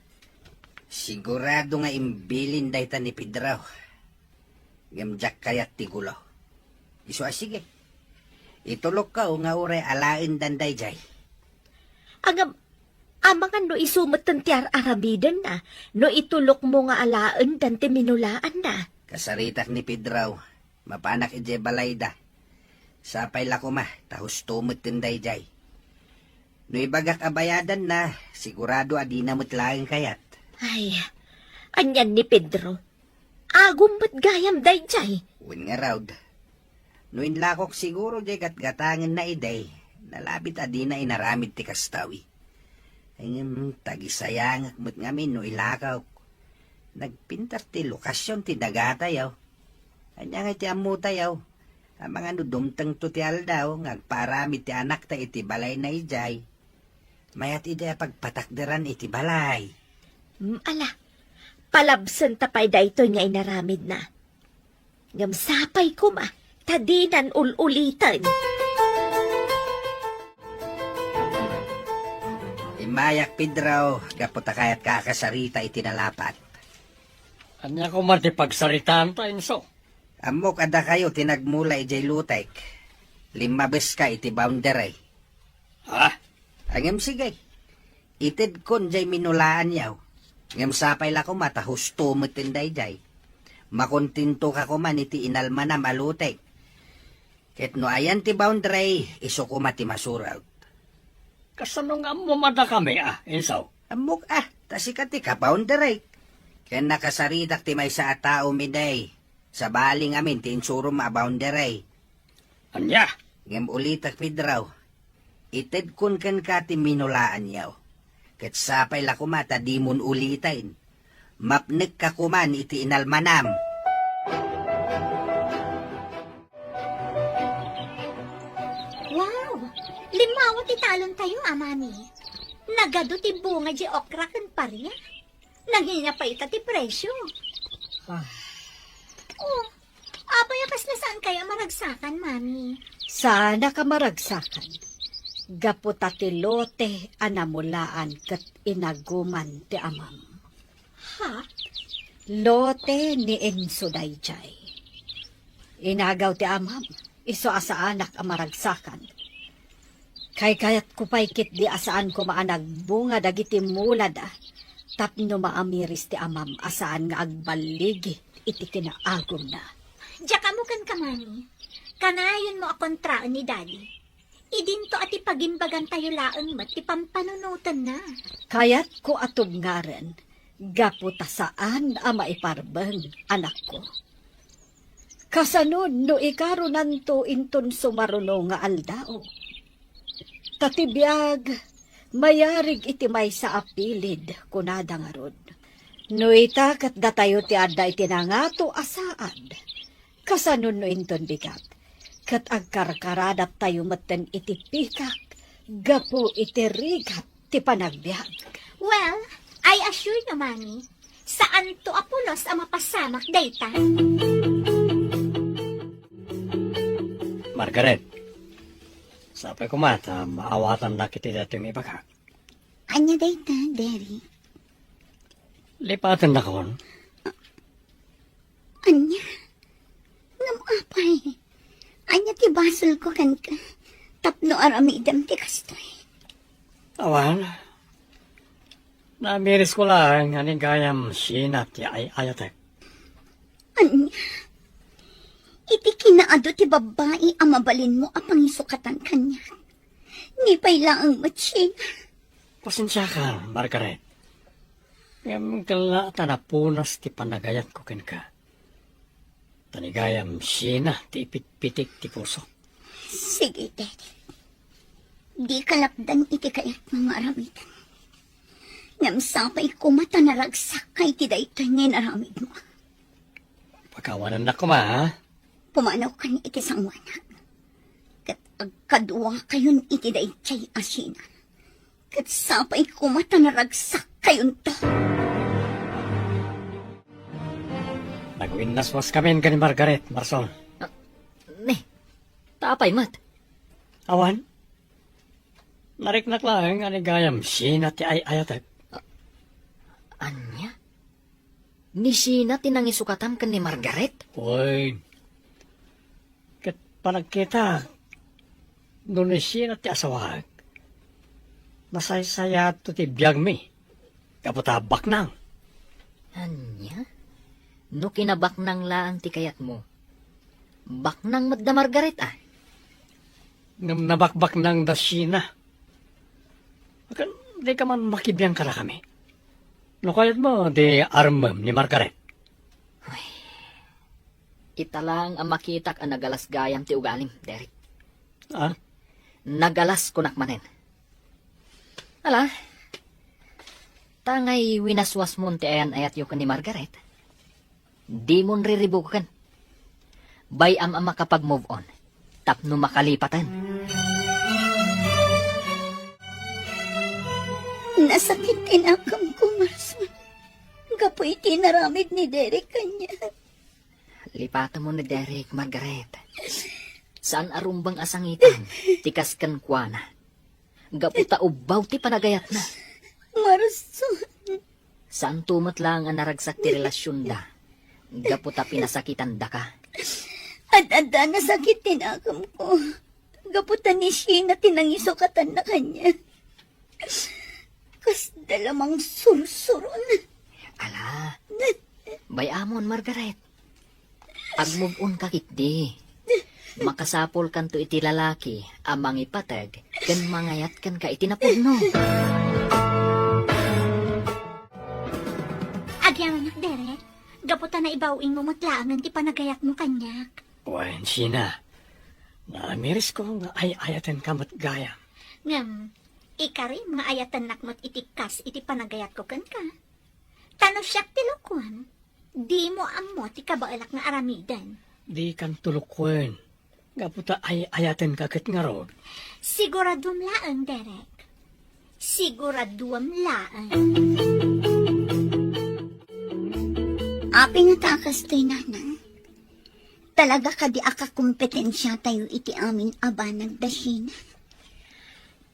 Sigurado nga imbilin dayta ni Pedro. Ngem diak kayat ti gulo. Isu a sige. Itulokko nga uray alaendan daydiay. Ngem, amangan no isu metten ti ar-aramidenna, no itulokmo nga alaendan ti minulaanna. Kasaritak ni Pedro, mapanak idiay balayda. Sapay la koma, ta husto metten daydiay. No ibagak a bayadanna, sigurado a dina met laeng kayat. Ay, anian ni Pedro? Agum met gayam daydiay. Wen ngarud, no inlakok siguro diay gatgatangenna idi, nalabit a dina inaramid ti kastoy. Ngem, tagisayangak met ngamin no ilakok. Nagpintas ti lokasyon ti dagatayo. Ania ngay ti ammotayo? Amangan no dumtengto ti aldaw nga agpaaramid ti anakta iti balayna idiay. Mayat idi a pagpatakderan iti balay. Mm, ala, palabsenta pay daytoy nga inaramidna. Ngem sapay koma, ta dinan ul-uliten. Immayak, Pedro, gapu ta kayatka a kasarita iti nalapat. Ania koma ti pagsaritaanta, Enzo? Ammok a dakayo ti nagmula idiay lotek. Limmabeska iti boundary. Ha? Ngem sige. Itedkon diay minulaanyo. Ngem sapay la koma ta husto metten daydiay. Makontentoka koma iti inalmanam a lotek. Ket no ayan ti boundary, isu koma ti masurot. Kasano nga ammom a dakami, a, Enzo? Ammok, a, ta sika ti ka-boundary. Ken nakasaritak ti maysa a tao, Miday. Sabali ngamin ti insurom a boundary. Ania? Ngem ulitek, Pedro. Itedkon kenka ti minulaanyo. Ket sapay la koma ta dimon uliten. Mapnekka koman iti inalmanam. Wow! Limmawa ti talontayo, a, Mami. Nagadu ti bunga diay okra ken paria. Nagingga pay ita ti presio. Ah. Oh, apay a kasla saankayo a maragsakan, Mami? Saanak a maragsakan. Gapu ta ti lote a namulaan ket inaguman ti amam. Ha? Lote ni Enzo daydiay. Inagaw ti amam, isu a saanak a maragsakan. Kaykayatko pay ketdi a saan koma a nagbunga dagiti mulada tapno maamiris ti amam a saan nga agballigi iti kinaagumna. Diak ammo kenka, Mami. Kanayonmo a kontraen ni Daddy. Idinto a ti pagimbagantayo laeng met ti pampanunotenna. Kayatko a tubngaren, gapu ta saan a maiparbeng, anakko. Kasano no ikarunanto inton sumaruno nga aldaw? Ta ti biag, mayarig iti maysa a pilid, kunada ngarud. No ita ket datayo ti adda iti nangato a saad. Kasano no inton bigat? Ket agkarkaradattayo metten iti pikak gapu iti rigat ti panagbiag. Well, I assure you, Mami, saanto a pulos a mapasamak dayta. Margaret, sapay koma ta maawatannak iti daytoy nga ibagak. Ania dayta, Derek? Lipatennakon. Ania? Ngem apay? Ania ti basolko kenka tapno aramidem ti kastoy? Awan. Naamirisko laeng nga ni gayam Sheena ti ay-ayatek. Ania? Iti kinaadu ti babbai a mabalinmo a pangisukatan kaniak. Ni pay laeng met Sheena. Pasensiakan, Margaret. Ngem kella ta napunas ti panagayatko kenka. Ta ni gayam Sheena ti ipitpitik ti pusok. Sige, Derek. Dika lapdan iti kayatmo nga aramiden. Ngem sapay koma ta naragsak ka iti daytoy nga inaramidmo. Pakawanennak koma, ha? Pumanawkan iti sangoanak. Ket agkaduakayon iti daydiay a Sheena. Ket sapay koma ta naragsakkayonto. Nagwinnaswaskamin ken ni Margaret, Marisol. Ah, ne, ta apay met? Awan. Nariknak laeng a ni gayam Sheena ti ay-ayatek. Ania? Ni Sheena ti nangisukatan ken ni Margaret? Wen, ket panagkitak, no ni Sheena ti asawaek, nasaysayaatto ti biagmi gapu ta baknang. Ania? No kinabaknang laeng ti kayatmo, baknang met da Margaret, a? Ngem nabakbaknang da Sheena. Ken dika man makibiang kadakami. No kayatmo, di armem ni Margaret. Ay, ita laeng a makitak a nagalas gayam ti ugalim, Derek. Ah? Nagalas kunak manen. Ala, ta ngay winaswasmon ti ayan-ayatyo ken ni Margaret. Dimon riribuken. Bay-am a makapag-move on tapno makalipaten. Nasakit ti nakemko, Marson, gapu iti inaramid ni Derek kaniak. Lipatemon ni Derek, Margaret. Saan a rumbeng a sangitan ti kas kenkuana. Gapu ta ubbaw ti panagayatna. Marson. Saanto met laeng a naragsak ti relasionda gapu ta pinasakitandaka. Ad-adda nasakit ti nakemko gapu ta ni Sheena ti nangisukatanna kaniak. Kasda la mangsursuron. Ala, bay-amon, Margaret. Agmove on ka ketdi. Makasapulkanto iti lalaki a mangipateg ken mangayat kenka iti napudno. Agyamanak, Derek, gapu ta naibaw-ingmo met laengen ti panagayatmo kaniak. Wen, Sheena, naamirisko nga ay-ayatenka met gayam. Ngem, ikarim nga ayatennak met iti kas iti panagayatko kenka. Ta no siak ti lukuam, dimo ammo ti kabaelak nga aramiden. Dikanto lukuen, gapu ta ay-ayatenka ket ngarud. Siguraduam laeng, Derek. Siguraduam laeng. Apay ngata a kastoy, Nanang? Talaga kadi a kakompetensiatayo iti amin a banag da Sheena?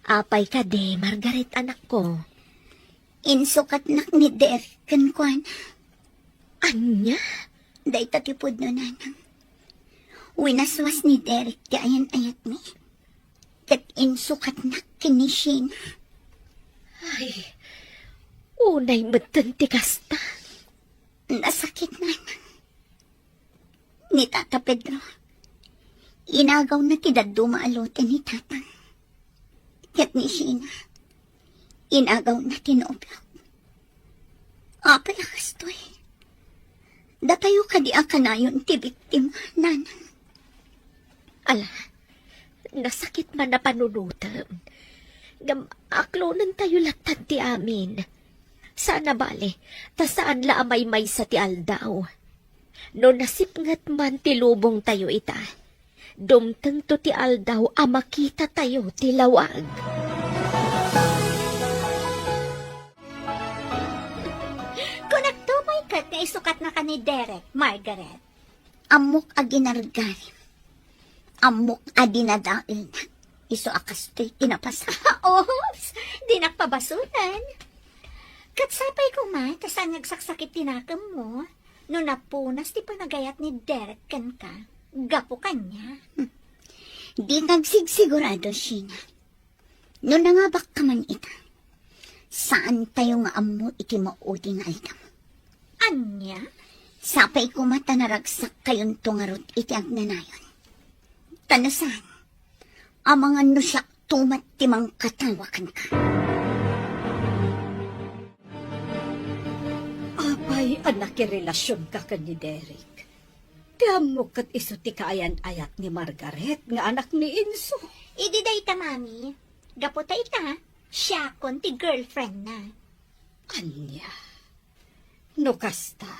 Apay kadi, Margaret, anakko? Insukatnak ni Derek kenkuana. Ania? Dayta ti pudno, Nanang. Winaswas ni Derek ti ayan-ayatmi. Ket insukatnak ken ni Sheena. Ay, unay metten ti kasta. Nasakit, Nanang. Ni Tata Pedro, inagawna ti dadduma a lote ni Tatang. Ket ni Sheena, inagawna ti nobiok. Apay a kastoy? Datayo kadi a kanayon ti biktima, Nanang? Ala, nasakit man a panunotem. Ngem aklonentayo latta ti amin. Saan a bale, ta saan la a maymaysa ti aldaw. No nasipnget man ti lubongtayo ita, dumtengto ti aldaw a makitatayo ti lawag. Kunakto pay ket nga isukatnaka ni Derek, Margaret. Ammok a ginargarim. Ammok a dinadaelnak. Isu a kastoy ti napasa. Oops! Dinak pabasolen. Ket sapay koma ta saan nga agsaksakit ti nakemmo no napunas ti panagayat ni Derek kenka gapu kaniak. Hmm. Dika agsigsigurado, Sheena. No nangabakka man ita, saantayo nga ammo iti maudi nga aldaw. Ania? Sapay koma ta naragsakkayonto ngarud iti agnanayon. Ta no saan, amangan no siakto met ti mangkatawa kenka. Apay a nakirelasionka ken ni Derek? Ti ammok ket isu ti kaayan-ayat ni Margaret nga anak ni Enzo. Idi dayta, Mami, gapu ta ita, siakon ti girlfriendna. Ania? No kasta,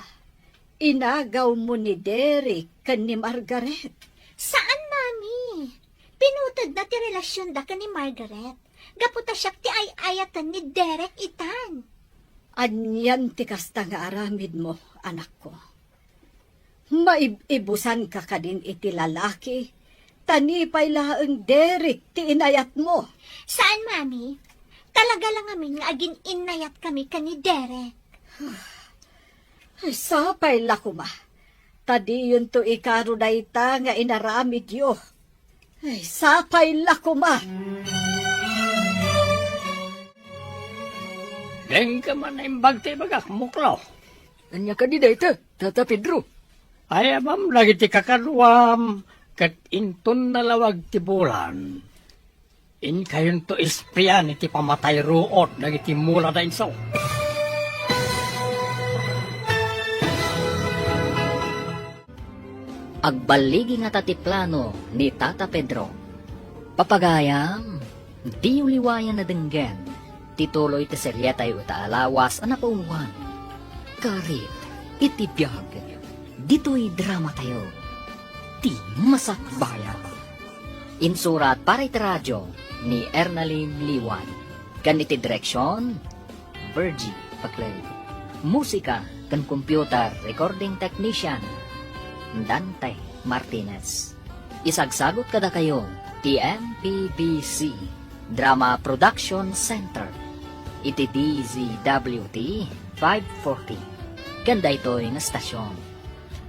inagawmo ni Derek ken ni Margaret? Saan, Mami. Pinutedna ti relasionda ken ni Margaret gapu ta siak ti ay-ayaten ni Derek itan. Anian ti kasta nga aramidmo, anakko? Maib-ibusanka kadin iti lalaki Ta ni pay laeng Derek ti inayatmo. Saan, Mami. Talaga la ngamin nga agin-innayatkami ken ni Derek. Ay, sapay la koma. Ta diyonto ikaro dayta nga inaramidyo. Ay, sapay la koma. Dengka man naimbag ti ibagak, Muklo. Ania kadi dayta, Tata Pedro? Ayabam dagiti kakaduam, ket inton nalawag ti bulan, inkayonto espian iti pamatay ruot dagiti mula da inso. Agballigi ngata ti plano ni Tata Pedro. Papagayam, diyo liwayan a denggen ti tuloy ti serietayo ita a lawas a napauluan. Karit iti biag ditoy dramatayo, Ti Masakbayan. Insurat para iti radio ni Ernalyn Liwan, ken iti direksion, Virgie Paclay. Musika ken computer recording technician, Dante Martinez. Isagsagut kadakayo ti M P B C Drama Production Center iti D Z W T five forty ken daytoy nga stasyon.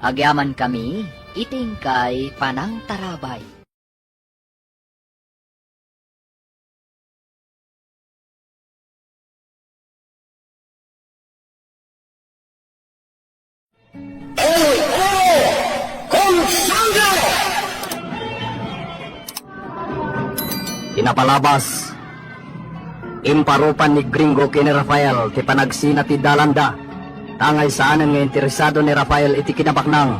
Agyamankami iti inkay panangtarabay. Con sangre! Ti napalabas, imparupan ni Gringo ken ni Rafael ti panagsina ti dalanda, tangay saanen nga interesado ni Rafael iti kinabaknang.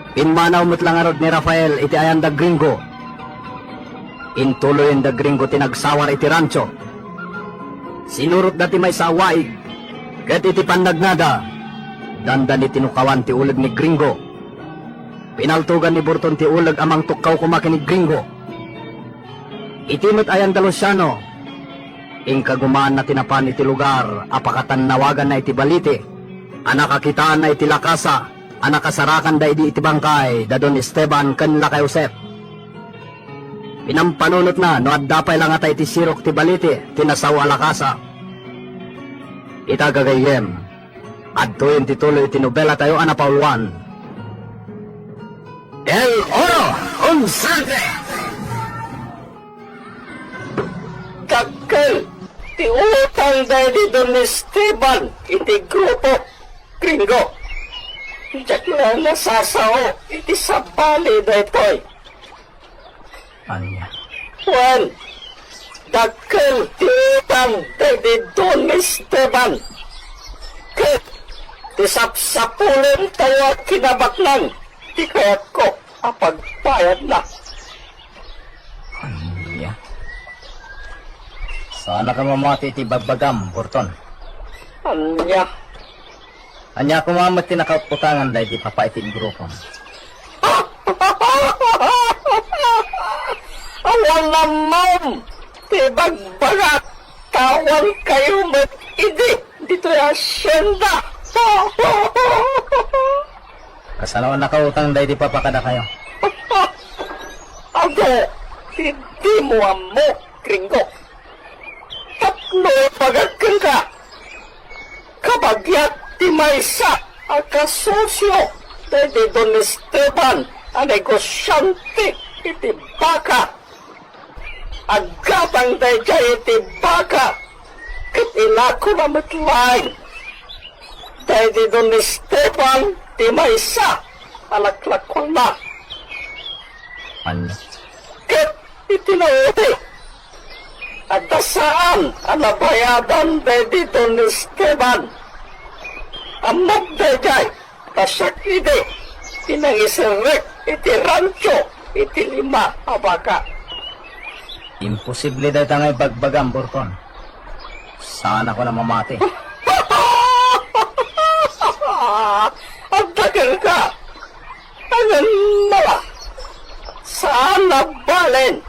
Pimmanaw met la ngarud ni Rafael iti ayan da Gringo. Intuloyen da Gringo ti nagsawar iti rancho. Sinurotda ti maysa a waig, ket iti pannagnada, dandani tinukawan ti uleg ni Gringo. Pinaltogan ni Burton ti uleg a mangtukkaw koma ken ni Gringo. Iti met ayan da Luciano, inkagumaanna ti napan iti lugar a pakatannawaganna iti balite a nakakitaanna iti lakasa a nakasarakanda idi iti bangkay da Don Esteban ken Laka Josep. Pinampanunotna no adda pay la ngata iti sirok ti balite ti nasao a lakasa. Ita gagayyem, adtoyen ti tuloy iti nobelatayo a napauluan. El Oro con Sangre! Dakkel ti utang daydi Don Esteban iti grupo, Gringo. Diak la nasasao iti sabali daytoy. Ania? Wen, dakkel ti utang daydi Don Esteban. Ket ti sapsapulentayo a kinabaknang ti kayatko a pagbayadna. Ania? Saanka mamati iti bagbagam, Burton? Ania? Ania koma met ti nakaut-utangan daydi papa iti grupom? Awan ammom ti bagbagak, ta awankayo met idi ditoy a hacienda. Kasano a nakautang daydi papa kadakayo? Adu ti dimo ammo, Gringo. Tapno ibagak kenka, kabagiat ti maysa a kasosio daydi Don Esteban a negosiante iti baka. Aggatang daydiay iti baka ket ilakona met laeng daydi Don Esteban ti maysa a laklakuanna. Ania? Ket iti naudi, adda saan a nabayadan daydi Don Esteban. Ammok daydiay, ta siak idi ti nangiserrek iti rancho iti lima a baka. Imposible dayta nga ibagbagam, Burton. Saanakon a mamati. Adda kenka. Ayan mala. Saan a balen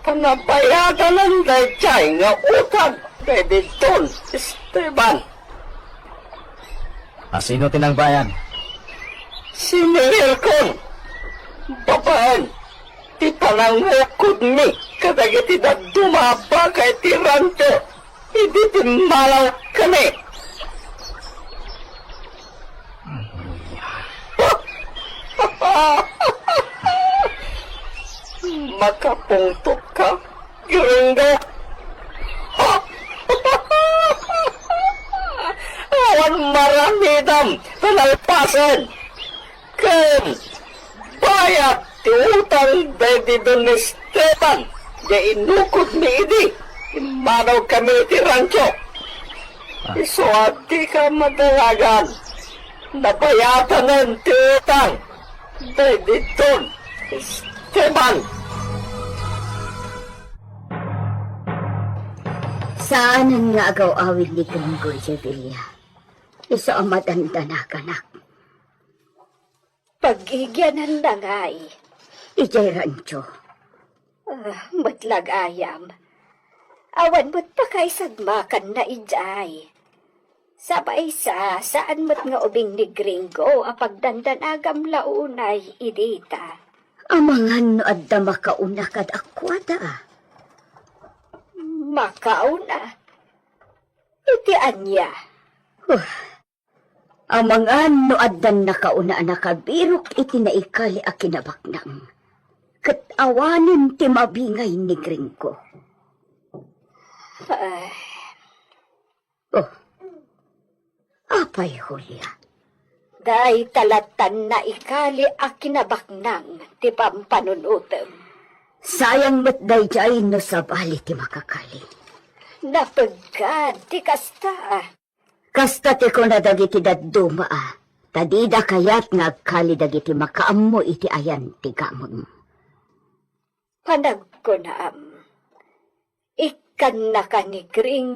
ta nabayadanan daydiay nga utang daydi Don Esteban. A sino ti nangbayad? Siningirkon. Babaen ti panangukodmi kadagiti dadduma a baka iti rancho idi pimmanawkami. Makapungtotka, Gringo? Awan maramidam ta nalpasen ken bayat ti utang daydi Don Esteban nga inukodmi idi immanawkami iti rancho. Isu a dika madalagan, nabayatanen ti utang daydi Don Esteban. Saanen nga agaw-awid ni Gringo idiay Villa. Isu a madandanaganak. Pagigiananna ngay. Idiay rancho. Ah, met la gayam. Awan met pakaisagmakanna idiay. Sabaysa, saan met nga ubing ni Gringo a pagdandanagam la unay idita. Amangan no adda makauna kadakuada. Makauna? Iti ania? Huh. Amangan no addan nakauna a nakabirok iti naikali a kinabaknang. Ket awanen ti mabingay ni Gringo. Ay. Oh. Apay, Julia? Dayta lattan naikali a kinabaknang ti pampanunotem. Sayang met daydiay no sabali ti makakali. Napeggad ti kasta. Kasta ti kuna dagiti dadduma, a, ta dida kayat nga agkali dagiti makaammo iti ayan ti gameng. Panagkunam, ikkannaka ni Gring